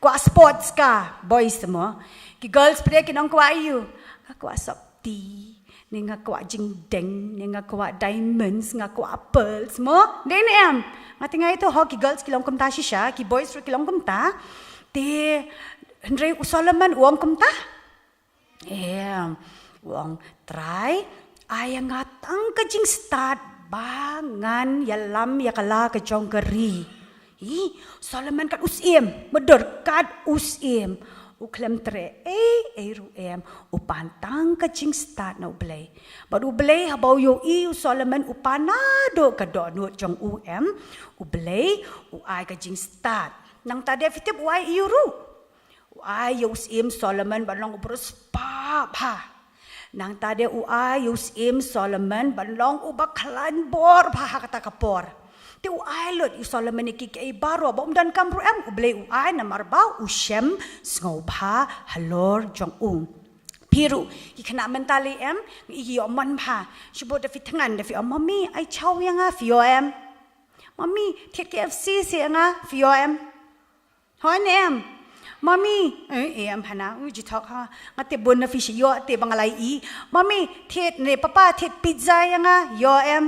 Kwah sports car, boys mo. Ki girls pat kin ong kwah aïu? Nga kwah sopti, ne nga kwah jingdeng, ne nga kwah diamonds, nga kwah pearls mo. Dei ne em? Nga tip nga ïa to ho, ki girls ki long kumta shisha, ki boys ruh ki long kumta. Te hynrei u Solomon u ong kumta? Em, u ong, Trai, ai ïa nga tang ka jingstad ba ngan ïalam ïa ka la ka jong ka ri. Hi, Solomon kat u syiem, mutdur kat u syiem. U khlem treh ei ei ruh em, u pan tang ka jingstad na u Blei. Bad u Blei haba u ïohi u Solomon u pan naduh ka dohnud jong u em, u Blei u ai ka jingstad. Nangta de phi tip u ai aïu ruh? U ai ïa u Syiem Solomon ban long uba riewspah bha. Nangta de u ai ïa u Syiem Solomon ban long uba khlaiñ bor bha ha kata ka por. Te u ai lut ïa u Solomon ïa kiei kiei baroh, ba um donkam ruh em, u Blei u ai namar ba u shem sngewbha halor jong u. Phi ruh ki khynnah mynta lei em, ngi ïoh mon bha. Shibun da phi thngan, da phi ong, Mommy, ai chow ïa nga, phi ïoh em? Mommy, thied KFC seh ïa nga, phi ïoh em? Hooid ne em? Mommy, eh, eh, em hana, u ju thok ha. Nga tip bun na phi shu ïoh te ba nga la ïohi. Mommy, thied ne, Papa, thied pizza ïa nga, ïoh em?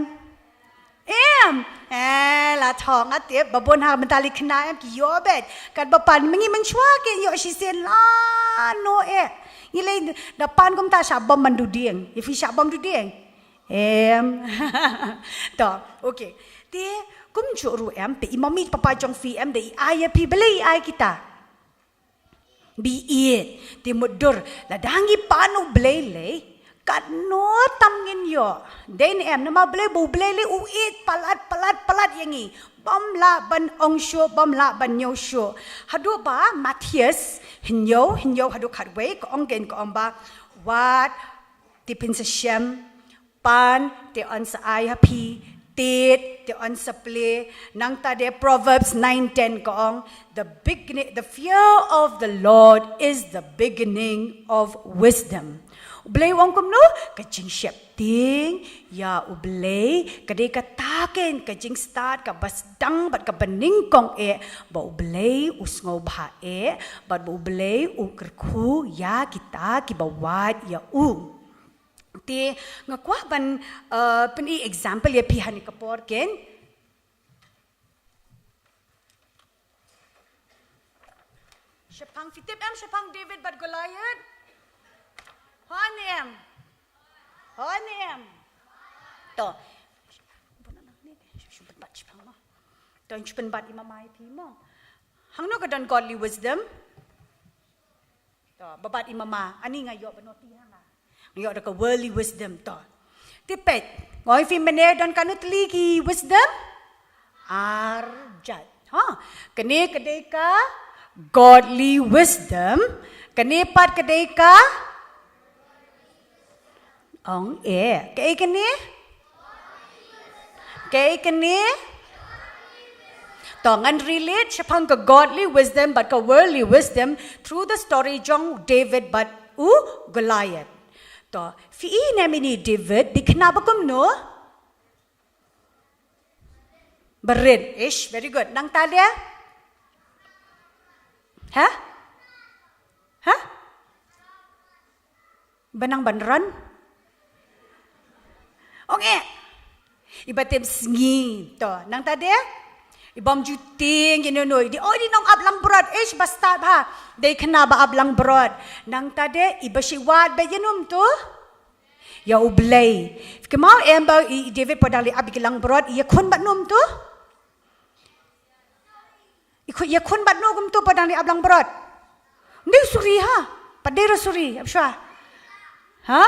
Em, eh, la thok, nga tip ba bun ha mynta lei khynnah em ki ïoh beit. Katba pan ma ngi mynshuwa ki ïoh shisien lano eh. Ngi lei da pan kumta shah bom ban duh dieng. Ïa phi shah bom duh dieng? Em. To, okay. Te kumjuh ruh em, te i Mommy Papa jong phi em, da i ai ïa phi, balei i ai kita? Ba i ïeit. Te mutdur, lada ngi pan u Blei lei, katno tam ngin ïoh. Dei ne em, namar balei? Ba u Blei lei u ïeit palat, palat, palat ïa ngi. Bym lah ban ong shuh, bym lah ban ñiew shuh. Haduh ba Mathaios hynñiew, hynñiew haduh khatwei, ka ong kein, ka ong ba, wat te phin sa shem, pan te yn sa ai ha phi, tied te yn sa plie. Nangta de Proverbs nine ten ka ong, the beginning, the fear of the Lord is the beginning of wisdom. U Blei u ong kumno? Ka jingsheptieng ïa u Blei ka dei kata kein ka jingstad kaba sdang bad kaba nyngkong eh, ba u Blei u sngewbha eh, bad ba u Blei u kyrkhu ïa kita kiba wad ïa u. Te nga kwah ban, uh, pyni example ïa phi ha kane ka por ken. Shaphang, phi tip em shaphang David bad Goliath? Hooid ne em? Hooid ne em? To. To, shu pynbat i mama ïa phi mo. Hangno ka don godly wisdom? To, ba bat i mama, ani nga ïoh ba noti ha nga. Nga ïoh da ka worldly wisdom to. Te peit, nga ong ïa phi mynne don katno tylli ki wisdom? Ar jait. Ha, kane ka dei ka godly wisdom, kane pat ka dei ka Ong eh. Kaei kane? Kaei kane? To ngan relate shaphang ka godly wisdom bad ka worldly wisdom through the story jong David bad u Goliath. To, phi i ne em ine i David, dei khynnah ba kumno? Ba rit. Ish, very good. Nangta de? Ha? Ha? Ba nang ban ron? Ong eh. I ba tip sngi. To, nangta de? I bym ju tieng ïa no no. I dei, oh, i dei nong ap langbrot. Ish, ba stad bha. Dei khynnah ba ap langbrot. Nangta de, i ba shu wad beit ïa no mo to? Ïa U Blei. Kynmaw em ba i, i David pat dang leit ap ïa ki langbrot, i ïakhun bad no mo to? I khu-, ïakhun bad no kumto pat dang leit ap langbrot? Ym dei u suri ha? Pat dei ruh u suri, ap shuwa. Ha?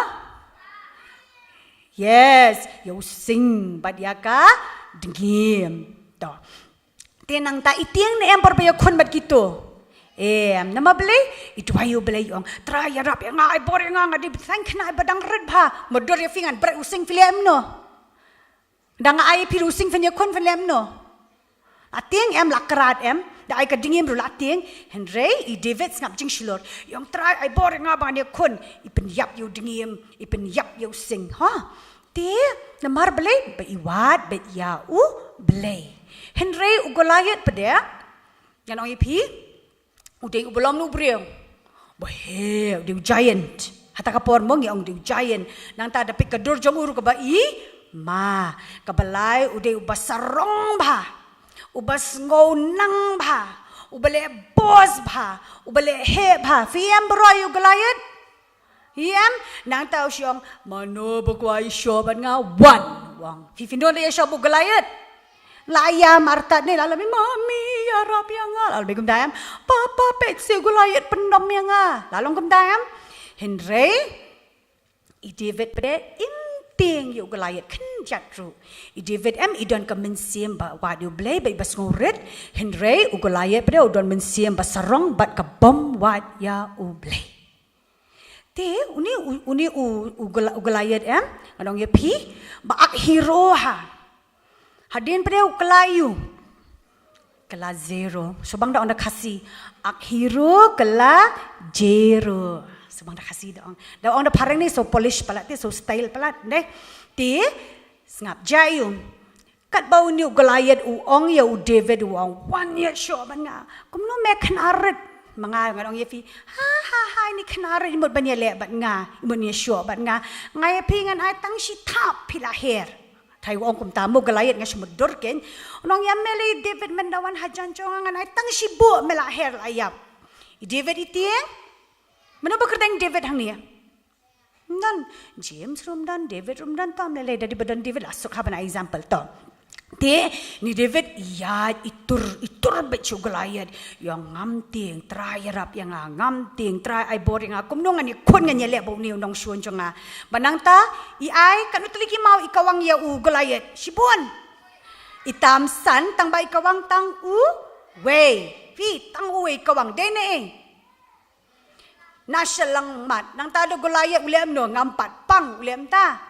Yes, ïa u sing bad ïa ka dngiem. To. Te nangta i tieng ne em por ba ïakhun bad kito? Em, namar balei? I duwai ïa U Blei, i ong, Trai ïarap ïa nga, ai bor ïa nga, nga dei ba seng khynnah ba dang rit bha. Mudui ïa phi ngan bret u sing, phi leh kumno? Da nga ai ïa phi ruh u sing phin ïakhun, phin leh kumno? La tieng em, la krat em, da ai ka dngiem ruh la tieng. Hynrei i David sngap jingshlur. I ong, Trai, ai bor ïa nga ba ngan ïakhun. I pynïap ïa u dngiem, i pynïap ïa u sing. Ha? Te namar balei? Ba i wad beit ïa U Blei. Hynrei u Goliath pat de, ngan ong ïa phi, u dei uba long u briew. Ba heh, u dei u giant. Hata ka por mo ngi ong u dei u giant. Nangta da peit ka dur jong u ruh kaba i ma. Kaba lai u dei uba sarong bha. Uba sngewbha. Uba leh bos bha. Uba leh heh bha. Phi em baroh ïa u Goliath? Em, nangta u shong, mano ba kwah ïashoh bad nga, wan, u ong. Phi, phi don da ïashoh bad u Goliath? La ïam artat ne, la leh, Mami, ïarap ïa nga. La leh kumta em, Papa, peit seh u Goliath pyndom ïa nga. La long kumta em. Hynrei i David pat de im tieng ïa u Goliath khyndiat ruh. I David em i don ka mynsiem ba wad ïa U Blei bad iba sngewrit. Hynrei u Goliath pat de u don mynsiem ba sarong bad ka bym wad ïa U Blei. Te, une u, une u, u Gola-, u Goliath em, ngan ong ïa phi, ba ak hero ha. Hadien pat de u kylla ïa u. Kylla zero. Shu bang da ong da Khasi. Ak hero kylla zero. Shu bang da Khasi da ong. Da ong da phareng ne so polish palat te, so style palat ne. Te, sngap jia ïa u. Katba une u Goliath u ong ïa u David u ong, wan ïashoh bad nga. Kumno me khynnah rit? Ma nga ngan ong ïa phi, ha ha ha, ine i khynnah rit i mut ban ïaleh bad nga, i mut ïashoh bad nga. Nga ïa phi ngan ai tang shi thap phi la her. Te u ong kumta mo u Goliath, nga shu mutdur kein. U ong ïa me lei David, men da wan hajan jong nga ngan ai tang shi buh me la her la ïap. I David i tieng? Mano ba kyrteng David hangne? Ym don, James ruh ym don, David ruh ym don, to ym lei lei, da dei ba don David la suk ha ban ai example to. Te, une u David, ïa, i tur, i tur beit sha u Goliath, ïa ngam tieng, Trai ïarap ïa nga, ngam tieng, Trai ai bor ïa nga, kumno ngan ïakhun ngan ïaleh bad une u nongshun jong nga. Bad nangta, i ai, katno tylli ki maw i kawang ïa u Goliath, shibun. I tam san, tang ba i kawang tang uwei, phi, tang uwei i kawang, dei ne ei. Na shyllangmat, nangta da u Goliath u leh kumno, ngam pat pang, u leh kumta.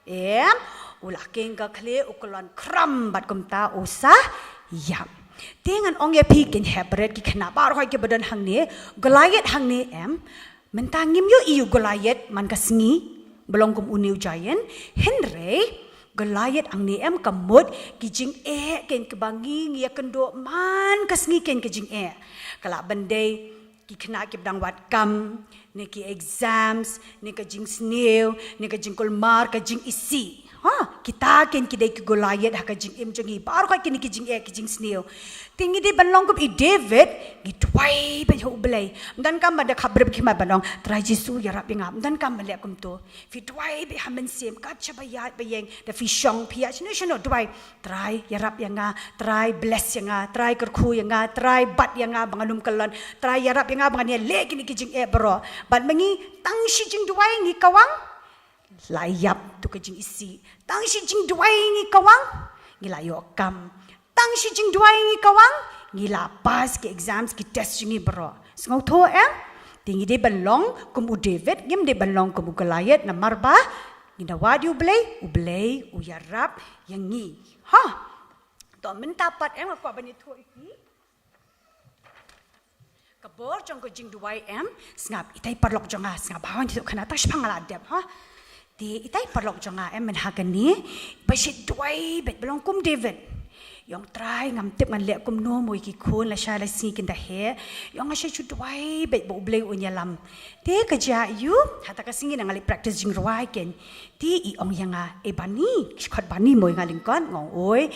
Em, u la kheiñ ka khlieh, u kyllon khram bad kumta u sa ïap. Te ngan ong ïa phi kein hep bret ki khynnah baroh kiba don hangne, Goliath hangne em, mynta ngim ïohi ïa u Goliath man ka sngi, ba long kum une u giant, hynrei Goliath hangne em ka mut ki jingeh kein kiba ngi ngi ïakynduh man ka sngi kein ki jingeh. Ka lah ban dei ki khynnah kiba dang wad kam, Ne ki exams, ne ka jingsniew, ne ka jingkulmar, ka jingisih. Ha, kita kin ki dei ki Goliath ha ka jingim jong ngi. Baroh kine ki jingeh ki jingsniew. Te ngi dei ban long kum i David, ngi duwai beit ha U Blei. Ym donkam ban da khap brip khmat ban ong, Trai Jisu ïarap ïa nga. Ym donkam ban leh kumto. Phi duwai beit ha mynsiem, kat shaba ïaid ba ïeng, da phi shong phi ïaid shano shano duwai. Trai ïarap ïa nga, Trai bless ïa nga, Trai kyrkhu ïa nga, Trai bat ïa nga ba ngan ym kyllon, Trai ïarap ïa nga ba ngan ïaleh kine ki jingeh baroh. Bad ma ngi tang shi jingduwai ngi kawang, la ïap tu ka jingisih. Tang shi jingduwai ngi kawang, ngi la ïoh kam. Tang shi jingduwai ngi kawang, ngi la pass ki exams ki test jong ngi baroh. Sngewthuh em? Te ngi dei ban long kum u David, ngim dei ban long kum u Goliath namar ba ngi da wad ïa U Blei, U Blei u ïarap ïa ngi. Ha. To mynta pat em nga kwah ban ïathuh ïa phi. Ka bor jong ka jingduwai em, sngap, itai paralok jong nga, sngap, ba wan tu khana, tang shipang nga la dep, ha. Te itai paralok jong nga em, mynta kane, ba shu duwai beit, ba long kum David. Ïong Trai ngam tip ngan leh kumno mo ïa ki khun, lashai la sngi kin da heh. Ïong nga shu duwai beit ba U Blei un ïalam. Te ka jia ïu, hata ka sngi nga leit practice jingrwai ken. Te i ong ïa nga, eh Bani, khot Bani mo ïa nga lyngkot, nga ong oi.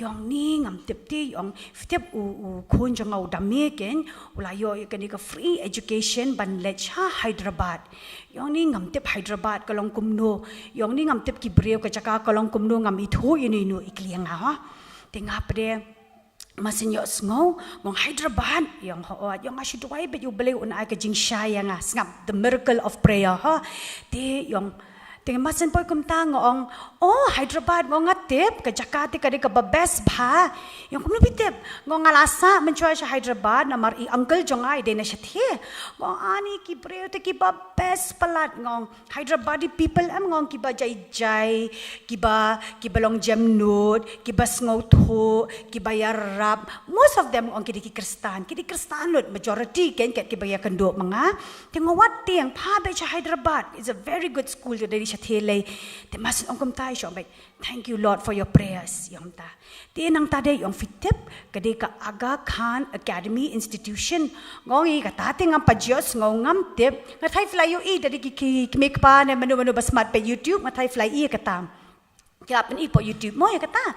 Ïong ni ngam tip te, ïong tip u, u khun jong nga u Dame ken, u la ïoh ïa kane ka free education ban leit sha Hyderabad. Ïong ni ngam tip Hyderabad ka long kumno. Ïong ni ngam tip ki briew ka jaka ka long kumno, ngam ithuh ïa ino ino, i kylli ïa nga ha. Te nga pyrshah masen ïohsngew, nga ong Hyderabad, ïong hooid, ïong nga shu duwai beit ïa U Blei un ai ka jingshai ïa nga, sngap, the miracle of prayer, ha. Te ïong, te masen poi kumta nga ong, oh, Hyderabad, nga ong nga tip, ka jaka te ka dei kaba best bha. Ïong kumno phi tip? Nga ong nga la sah mynshuwa sha Hyderabad, namar i uncle jong nga i dei na shathie. Nga ong ani ki briew te kiba best palat, nga ong Hyderabadi people em, nga ong kiba jai jai, kiba, kiba long jemnud, kiba sngewthuh, kiba ïarap. Most of them nga ong ki dei ki Khristan, ki dei Khristan lut, majority ken kat kiba ïakynduh ma nga. Te nga wad tieng, pha beit sha Hyderabad, it's a very good school, te dei sha Thelei. Te masen ong kumta i shong beit. Thank you, Lord, for your prayers, ïong ta. Te nangta de ïong phi tip, ka dei ka Aga Khan Academy Institution. Nga ong i kata te ngam pat ïohsngew, ngam tip. Nga tharai phi la ïohi da ki, ki, ki kmie kpa ne mano mano ba smat peit YouTube, nga tharai phi la ïohi kata. Ki la pyni peit YouTube mo ïa kata.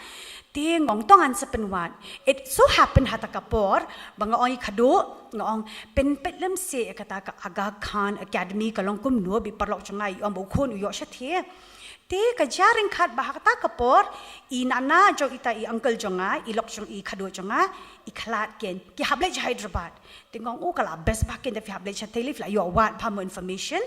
Te nga ong to ngan sa pynwad. It so happen hata ka por ba nga ong i khadduh, nga ong pynpeit lem seh ïa kata ka Aga Khan Academy ka long kumno, bad paralok jong nga i ong ba u khun u ïoh shathie. Te ka jia ryngkat ba ha kata ka por, i nana jong ita, i uncle jong nga, i lok jong, i khadduh jong nga, i khlad ken, ki hap leit sha Hyderabad. Te nga ong, oh, ka la best bha ken da phi hap leit sha Thelei, phi la ïoh wad bha mo information.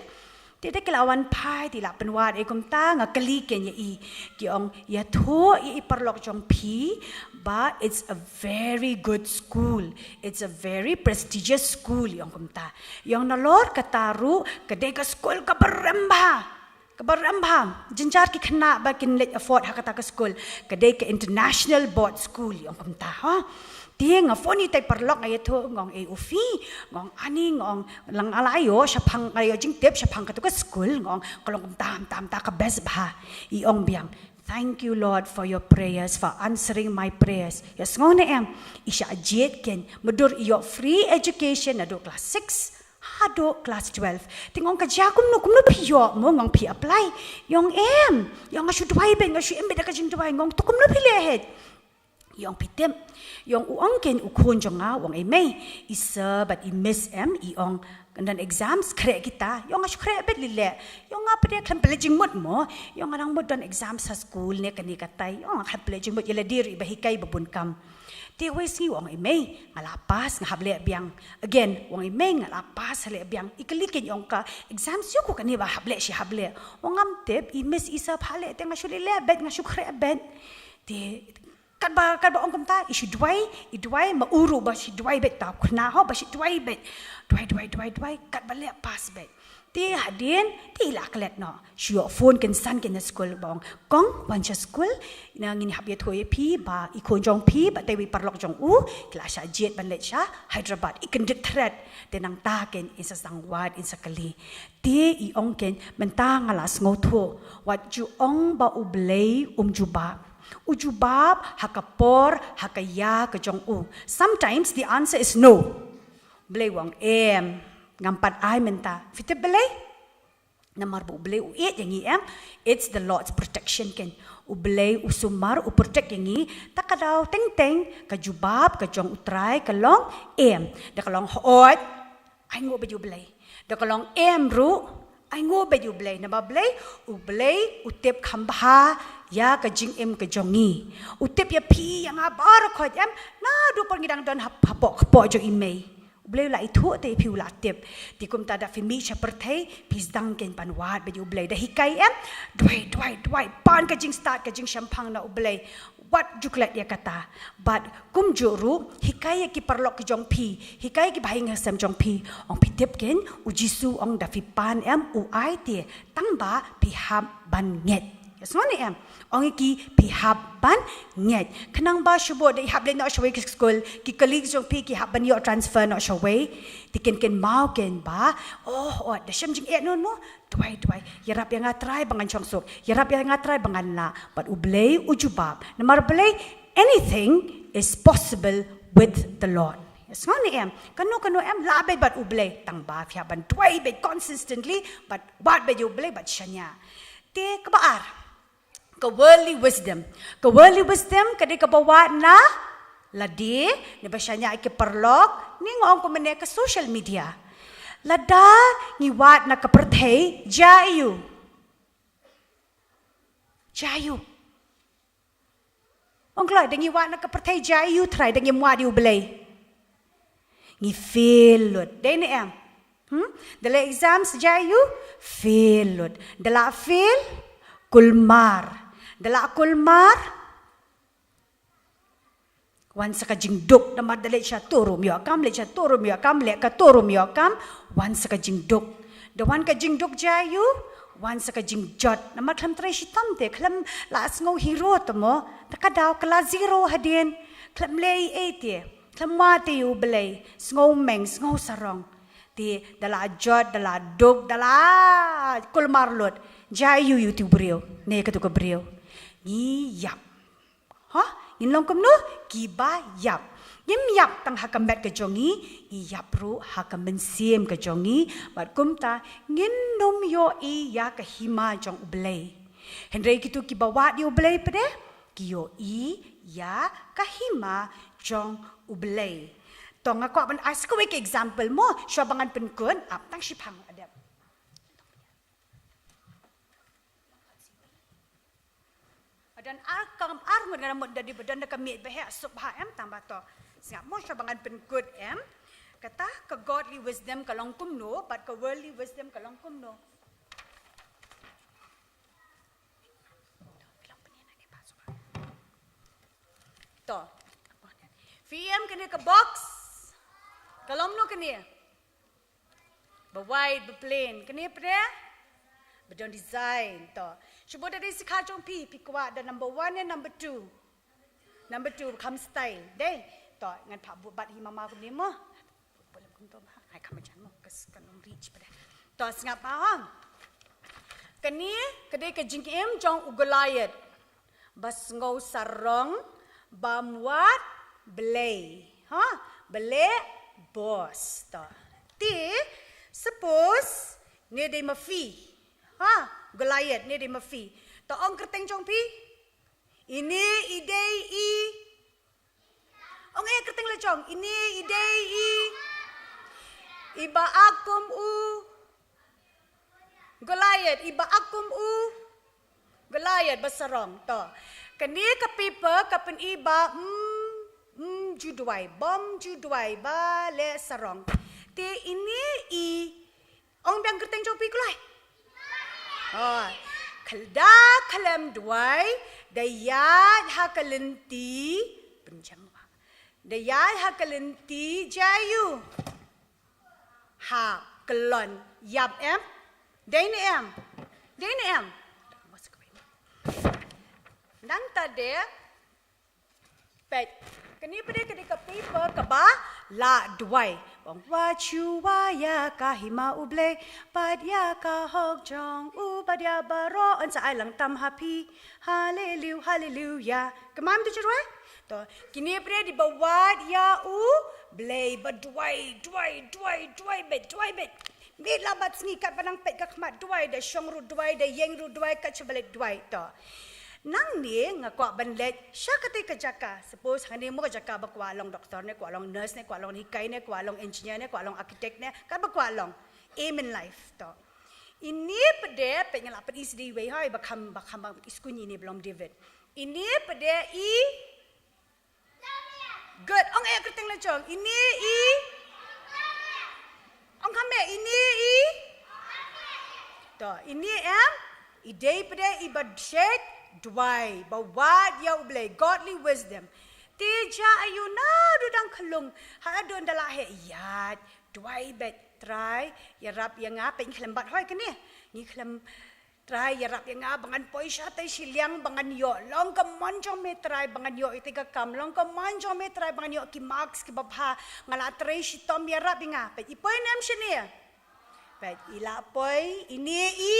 Te da ki la wan phai, te la pynwad ïa i kumta, nga kylli ken ïa i. Ki ong, ïathuh ïa i paralok jong phi ba it's a very good school. It's a very prestigious school, i ong kumta. I ong nalor kata ruh, ka dei ka skul kaba rem bha. Kaba rem bha, jynjar ki khynnah ba kin leit afford ha kata ka skul. Ka dei ka international board school, i ong kumta, ha. Te nga phone ïa i paralok, nga ïathuh, nga ong, eh, u phi, nga ong ani, nga ong, nga la ïoh shaphang, nga la ïoh jingtip shaphang katu ka skul, nga ong ka long kumta kumta kumta, ka best bha. I ong biang, thank you Lord for your prayers, for answering my prayers. Ïohsngew ne em, i shah jied ken, mutdur i ïoh free education naduh class six haduh class twelve. Te nga ong ka jia kumno, kumno phi ïoh mo, nga ong phi apply? I ong em, i ong nga shu duwai beit, nga shu im beit da ka jingduwai, nga ong to kumno phi leh hi? I ong phi tip. I ong u ong ken u khun jong nga, u ong, eh mei, i sir bad i miss em, i ong kan don exams khreh kita. I ong nga shu khreh beit lei leh. I ong nga pat de khlem pynleit jingmut mo. I ong nga nang mut don exams ha skul ne kane katai. I ong nga khlem pynleit jingmut, ïa lade ruh iba hikai ba bun kam. Te wei sngi u ong, eh mei, nga la pass, nga hap leh biang. Again u ong, eh mei, nga la pass, hap leh biang. I kylli ken, i ong ka exams ïa ko kane ba hap leh shi hap leh? U ong ngam tip, i miss i sir ba hap leh, te nga shu leh leh beit, nga shu khreh beit. Te katba, katba ong kumta, i shu duwai, i duwai, ma u ruh ba shu duwai beit, ta khynnah ho ba shu duwai beit. Duwai, duwai, duwai, duwai, katba leh pass beit. Te hadien, te i la klet noh. Shu ïoh phone kynsan ken na skul ba ong, kong, wan sha skul, na ngin hap ïathuh ïa phi ba i khun jong phi bad iwei i paralok jong u ki la shah jied ban leit sha Hyderabad. I kyndit thret. Te nangta ken in sa sdang wad, in sa kylli. Te i ong ken, mynta nga la sngewthuh. Wat ju ong ba U Blei um jubab. U jubab ha ka por, ha ka ïa ka jong u. Sometimes the answer is no. Blei u ong em. Ngam pat ai mynta. Phi tip balei? Namar ba U Blei u ïeit ïa ngi, em. It's the Lord's protection, ken. U Blei u sumar, u protect ïa ngi. Ta ka daw teng teng ka jubab ka jong U Trai ka long em. Da ka long hooid, ai nguh bad U Blei. Da ka long em ruh, ai nguh bad U Blei. Namar balei? U Blei u tip kham bha ïa ka jingim ka jong ngi. U tip ïa phi ïa nga baroh khoit, em. Naduh por ngi dang don hap-, hapoh kpoh jong i mei. U Blei u la ithuh te ïa phi, u la tip. Te kumta da phi mih sha pyrthei, phi sdang ken ban wad bad ïa U Blei. Da hikai, em. Duwai, duwai, duwai. Pan ka jingstad, ka jingshemphang na U Blei. Wat ju klet ïa kata. Bad kumjuh ruh, hikai ïa ki paralok ki jong phi. Hikai ïa ki bahaïing hasem jong phi. Ong phi tip ken, U Jisu ong da phi pan, em, u ai te. Tang ba phi hap ban ngeit. Ïa sngew ne em? Ong ïa ki phi hap ban ngeit. Khnang ba shu bud da i hap leit noh shawei ka skul, ki colleagues jong phi ki hap ban ïoh transfer noh shawei. Te ken ken maw ken ba. Oh, oh, da shem jingeh noh noh. Duwai, duwai. Ïarap ïa nga Trai ba ngan shong suk. Ïarap ïa nga Trai ba ngan lah. Bad U Blei u jubab. Namar balei, anything is possible with the Lord. Ïa sngew ne em? Kano kano em lah beit bad U Blei. Tang ba phi hap ban duwai beit consistently, bad wad beit ïa U Blei, bad shaniah. Te kaba ar. Ka worldly wisdom. Ka worldly wisdom ka dei kaba wad na lade, ne ba shaniah ki paralok, ne nga ong kumne ka social media. Lada ngi wad na ka pyrthei, jia aiu. Jia aiu. Ong kloi, da ngi wad na ka pyrthei jia aiu Trai, da ngim wad ïa U Blei. Ngi fail lut. Dei ne em? Hmm? Da la exams jia aiu? Fail lut. Da la fail? Kulmar. Da la kulmar? Wan sa ka jingduk, namar da leit sha to rum ïoh kam, leit sha to rum ïoh kam, leit ka to rum ïoh kam, wan sa ka jingduk. Da wan ka jingduk jia aiu, wan sa ka jingjot. Namar khlem trei shitom te, khlem la sngew hero te mo, ta ka daw ka la zero hadien, khlem leh ei ei te, khlem wad te ïa U Blei, sngew meng, sngew sarong. Te, da la jot, da la duk, da la kulmar lut, jia aiu ïa utu u briew, ne katu ka briew. Ngi ïap. Ha? Ngin long kumno? Kiba ïap. Ngim ïap tang ha ka met ka jong ngi, ngi ïap ruh ha ka mynsiem ka jong ngi, bad kumta ngin ym ïohi ïa ka hima jong U Blei. Hynrei kitu kiba wad ïa U Blei pat de, ki ïohi ïa ka hima jong U Blei. To nga kwah ban ai sa kawei ka example mo, shuwa ba ngan pynkut, ap tang shiphang la dep. Ba don ar kam ar ngut, nga mut da dei ba don da ka miej ba heh suk bha em, tang ba to. Sngap mo, shuwa ba ngan pynkut em. Kata ka godly wisdom ka long kumno, bad ka worldly wisdom ka long kumno. To. Phi ïohi em kane ka box? Ka long kumno kane? Ba wide, ba plain. Kane pat de? Ba don design. To. Shu bud da dei sha ka jong phi, phi kwah da number one ne number two? Number two, kham style. Dei? To, ngan phah bud bat hi mama kumne mo. Bud lem kumto ma. Ai kham jan mo, ka kan ym reach pat de. To, sngap ma hong. Kane ka dei ka jingim jong u Goliath. Ba sngew sarong, bam wad Blei. Ha? Balei? Boss. To. Te, suppose, ne dei ma phi. Ha? Goliath, ne dei ma phi. To ong kyrteng jong phi. Ine i dei i. Ong eh kyrteng la jong. Ine i dei i. I ba ak kum u. Goliath, i ba ak kum u. Goliath ba sarong, to. Kane ka paper, ka pyni ba, mm, mm, ju duwai, bym ju duwai, ba leh sarong. Te ine i, ong biang kyrteng jong phi kloi. Oh, khlem da khlem duwai, da ïaid ha ka lynti, pynjam wa. Da ïaid ha ka lynti, jia aiu. Ha, kyllon, ïap em? Dei ne em? Dei ne em? Nangta de, peit, Kane pat ka dei ka paper kaba la duwai. Ba ong wat shuwa ïa ka hima U Blei, bad ïa ka hok jong u bad ïa baroh, yn sa ai lang tam ha phi. Haleluya, haleluya. Kynmaw to, shwa? To, kine pat dei ba wad ïa U Blei, ba duwai, duwai, duwai, duwai beit, duwai beit. Miet la bad sngi katba nang peit ka khmat duwai, da shong ruh duwai, da ïeng ruh duwai, kat sha ba leit duwai. To. Nangne nga kwah ban leit sha katei ka jaka. Suppose hangne mo ka jaka ba kwah long doctor ne, kwah long nurse ne, kwah long hikai ne, kwah long engineer ne, kwah long architect ne, katba kwah long. Aim in life to. Ine pat dei, peit nga la peit i sdei wei hoi, ba kham, ba kham ba i skuni ne ba long David. Ine pat dei i Good. Ong eh kyrteng la jong. Ine i. Ong kham eh, ine i. To, ine em. I dei pat dei i ba shait duwai, ba wad ïa U Blei, godly wisdom. Te ja ayu na du dang khlung. Ha du nda la heh ïaid duwai beit, Trai ïarap ïa nga, peit ngi khlem bat hoi kane. Ngi khlem Trai ïarap ïa nga ba ngan poi shatei shiliang, ba ngan ïoh long ka mon jong me Trai, ba ngan ïoh ïa tei ka kam long ka mon jong me Trai, ba ngan ïoh ki marks kiba bha. Nga la trei shitom, ïarap ïa nga. Peit i poi ne em shane? Peit i la poi, ine i.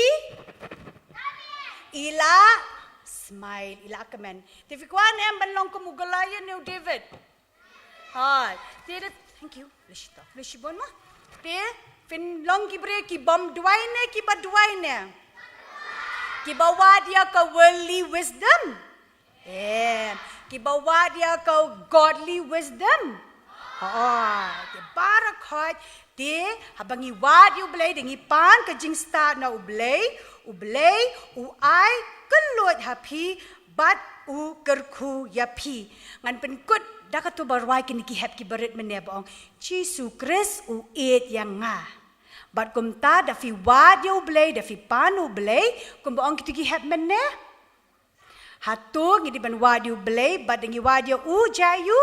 I la smile, i la kmen. Te phi kwah ne em ban long kum u Goliath ne u David? Hooid. Te da, thank you. Lei shito, lei shibun mo. Te phin long ki briew ki bym duwai ne, kiba duwai ne? Kiba wad ïa ka worldly wisdom. Em, kiba wad ïa ka godly wisdom. Hooid. Te baroh khoit, te haba ngi wad ïa U Blei, da ngi pan ka jingstad na U Blei, U Blei u ai kylluid ha phi, bad u kyrkhu ïa phi. Ngan pynkut da katu ba rwai kine ki hep kiba rit mynne ba ong, Jisu Khrist u ïeit ïa nga. Bad kumta da phi wad ïa U Blei, da phi pan U Blei, kumba ong kitu ki hep mynne. Hato ngi dei ban wad ïa U Blei, bad da ngi wad ïa u ja ïa u,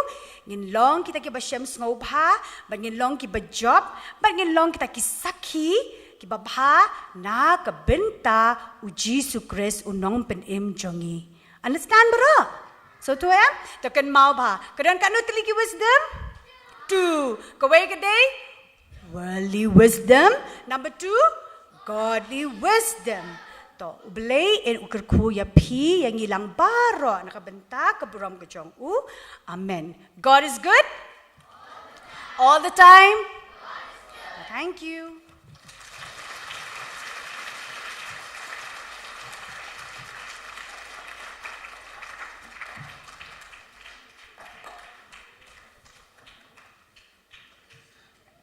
ngin long kita kiba shem sngewbha, bad ngin long kiba jop, bad ngin long kita ki sakhi kiba bha na ka bynta u Jisu Khrist u nongpynim jong ngi. Understand baroh? So to em, to kynmaw bha. Ka don katno tylli ki wisdom? Two. Kawei ka dei worldly wisdom. Number two, godly wisdom. To, U Blei un u kyrkhu ïa phi ïa ngi lang baroh na ka bynta ka burom ka jong u. Amen. God is good. All the time. Thank you.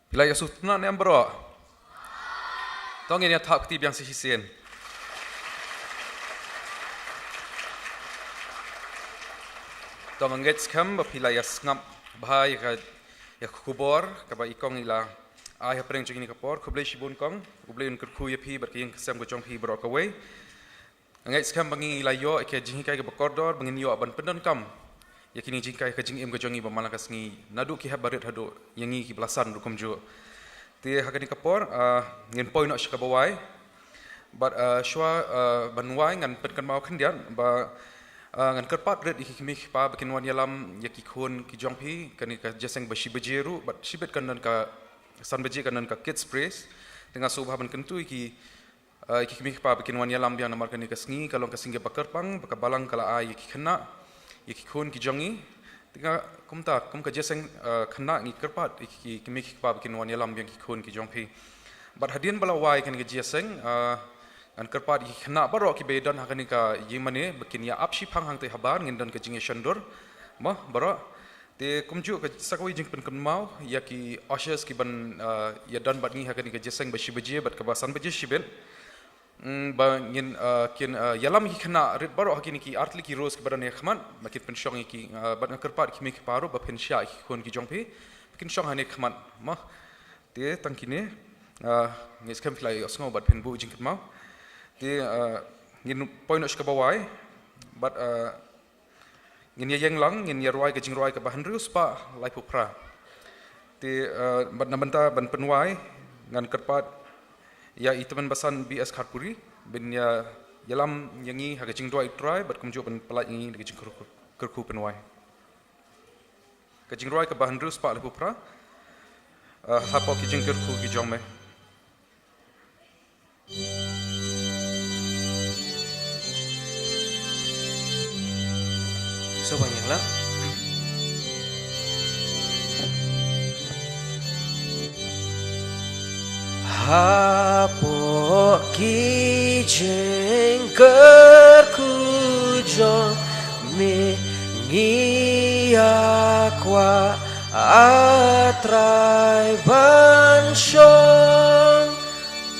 Phi la ïa sngewtynnat ne em baroh? To ngin ïa thap kti biang sa shisien. To nga ngeit skhem ba phi la ïa sngap bha ïa ka, ïa ka khubor kaba i kong i la ai hapdeng jong kane ka por. Khublei shibun kong, U Blei un kyrkhu ïa phi bad ka ïing ka sem ka jong phi baroh kawei. Nga ngeit skhem ba ngi la ïoh ïa ka jinghikai kaba kordor ba ngin ïoh ban pyndonkam ïa kine jinghikai ha ka jingim ka jong ngi ba man la ka sngi, naduh ki hep barit haduh ïa ngi kiba la san ruh kumjuh. Te ha kane ka por, ah, ngin poi noh sha kaba wai. Bad, ah, shuwa, ah, ban wai ngan pynkynmaw khyndiat ba, ah, ngan kyrpad rit ïa ki kmie ki kpa ba kin wan ïalam ïa ki khun ki jong phi, kane ka jingïaseng ba shi baje ruh, bad shibit kan don ka, san baje kan don ka kids praise. Te nga sngewbha ban kyntu ïa ki Ah, ïa ki kmie ki kpa ba kin wan ïalam biang namar kane ka sngi ka long ka sngi kaba kyrpang ba ka balang ka la ai ïa ki khynnah, ïa ki khun ki jong ngi. Te nga kumta, kum ka jingïaseng, ah, khynnah ngi kyrpad ïa ki kmie ki kpa ba kin wan ïalam biang ki khun ki jong phi. Bad hadien ba la wai kane ka jingïaseng, ah, ngan kyrpad ïa ki khynnah baroh kiba ïadon ha kane ka ïingmane ba kin ïa ap shiphang hangtei habar ngin don ka jingïashondur. Mo, baroh. Te kumjuh ka sa kawei jingpynkynmaw ïa ki ushers ki ban, ah, ïadon bad ngi ha kane ka jingïaseng ba shi baje bad kaba san baje shibit. Mm, ba ngin, ah, kin, ah, ïalam ïa ki khynnah rit baroh ha kine ki artylli ki rows kiba don ha khmat, ba kin pynshong ïa ki, ah, bad nga kyrpad ïa ki kmie ki kpa ruh ba phin shah ïa ki khun ki jong phi, ba kin shong hangne ha khmat, mo. Te tang kine, ah, nga ngeit skhem phi la ïohsngew bad phin buh jingkynmaw. Te, ah, ngin poi noh sha kaba wai, bad, ah, Ngin ïa ïeng lang, ngin ïa rwai ka jingrwai kaba hynriew spah laiphew phra. Te, eh, bad na bynta ban pynwai, ngan kyrpad ïa i Tymmen Basan B S Kharpuri, ban ïa ïalam ïa ngi ha ka jingduwai U Trai, bad kumjuh ban pyllait ïa ngi da ka jingkyrkhu, kyrkhu pynwai. Ka jingrwai kaba hynriew spah laiphew phra. Uh, hapoh ki jingkyrkhu ki jong me. Soba yang lang. Hapoh ki jingkyrkhu jong me ngi ïa kwah, A Trai, ban shong.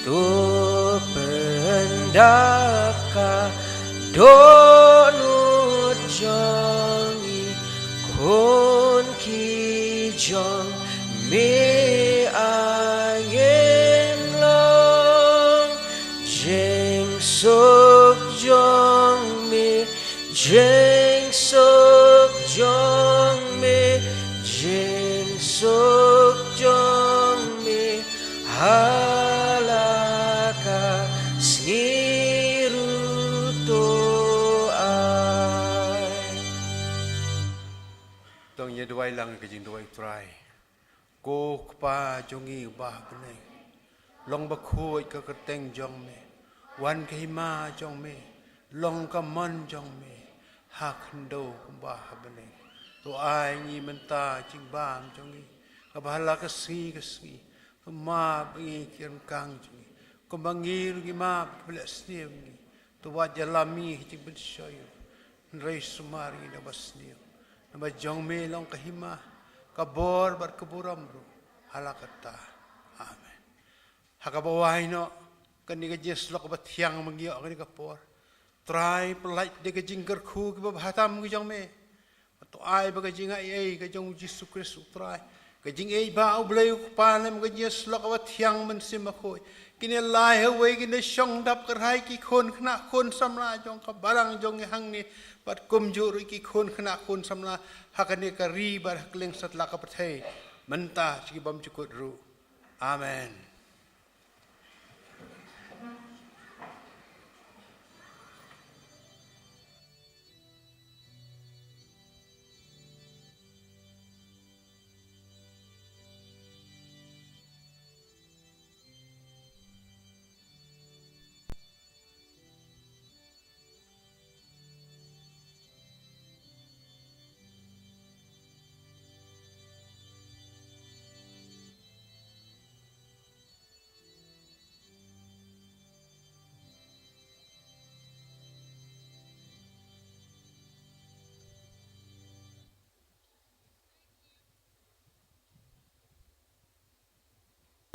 To pyndap ka dohnud jong ngi, khun ki jong me, A Nongpynim. Jingsuk jong me, jingsuk jong me, jingsuk jong me, ha la ka sngi ruh to ai. To ngin ïa duwai lang ka jingduwai, Trai. Ko Kpa jong ngi uba ha bneng, long bakhuid ka kyrteng jong me, wan ka hima jong me, long ka mon jong me ha khyndew kumba ha bneng. To ai ngi mynta jingbam jong ngi kaba ha la ka sngi ka sngi. To map ngi ki ryngkang jong ngi kumba ngi ruh ngi map ki ba leh sniew ngi. To wat ïalam ngi ha jingpynshoi, hynrei sumar ngi da ba sniew. Namar jong me long ka hima, ka bor bad ka burom ruh ha la katta. Amen. Ha kaba wai noh, kane ka jingïasyllok ba thiang ba ngi ïoh ha kane ka por, Trai, pyllait da ka jingkyrkhu kiba bha tam ki jong me. To ai ba ka jingaiei ka jong U Jisu Khrist U Trai, ka jingaiei ba U Blei U Kpa, lem ka jingïasyllok ba thiang Mynsiem Bakhuid, kin ïa lai ha uwei, kin ïa shong dap kyrhai ki khun khynnah khun samla jong ka balang jong ngi hangne, bad kumjuh ruh ki khun khynnah khun samla ha kane ka ri bad ha kylleng satlak ka pyrthei, mynta sha ki bymjukut ruh. Amen.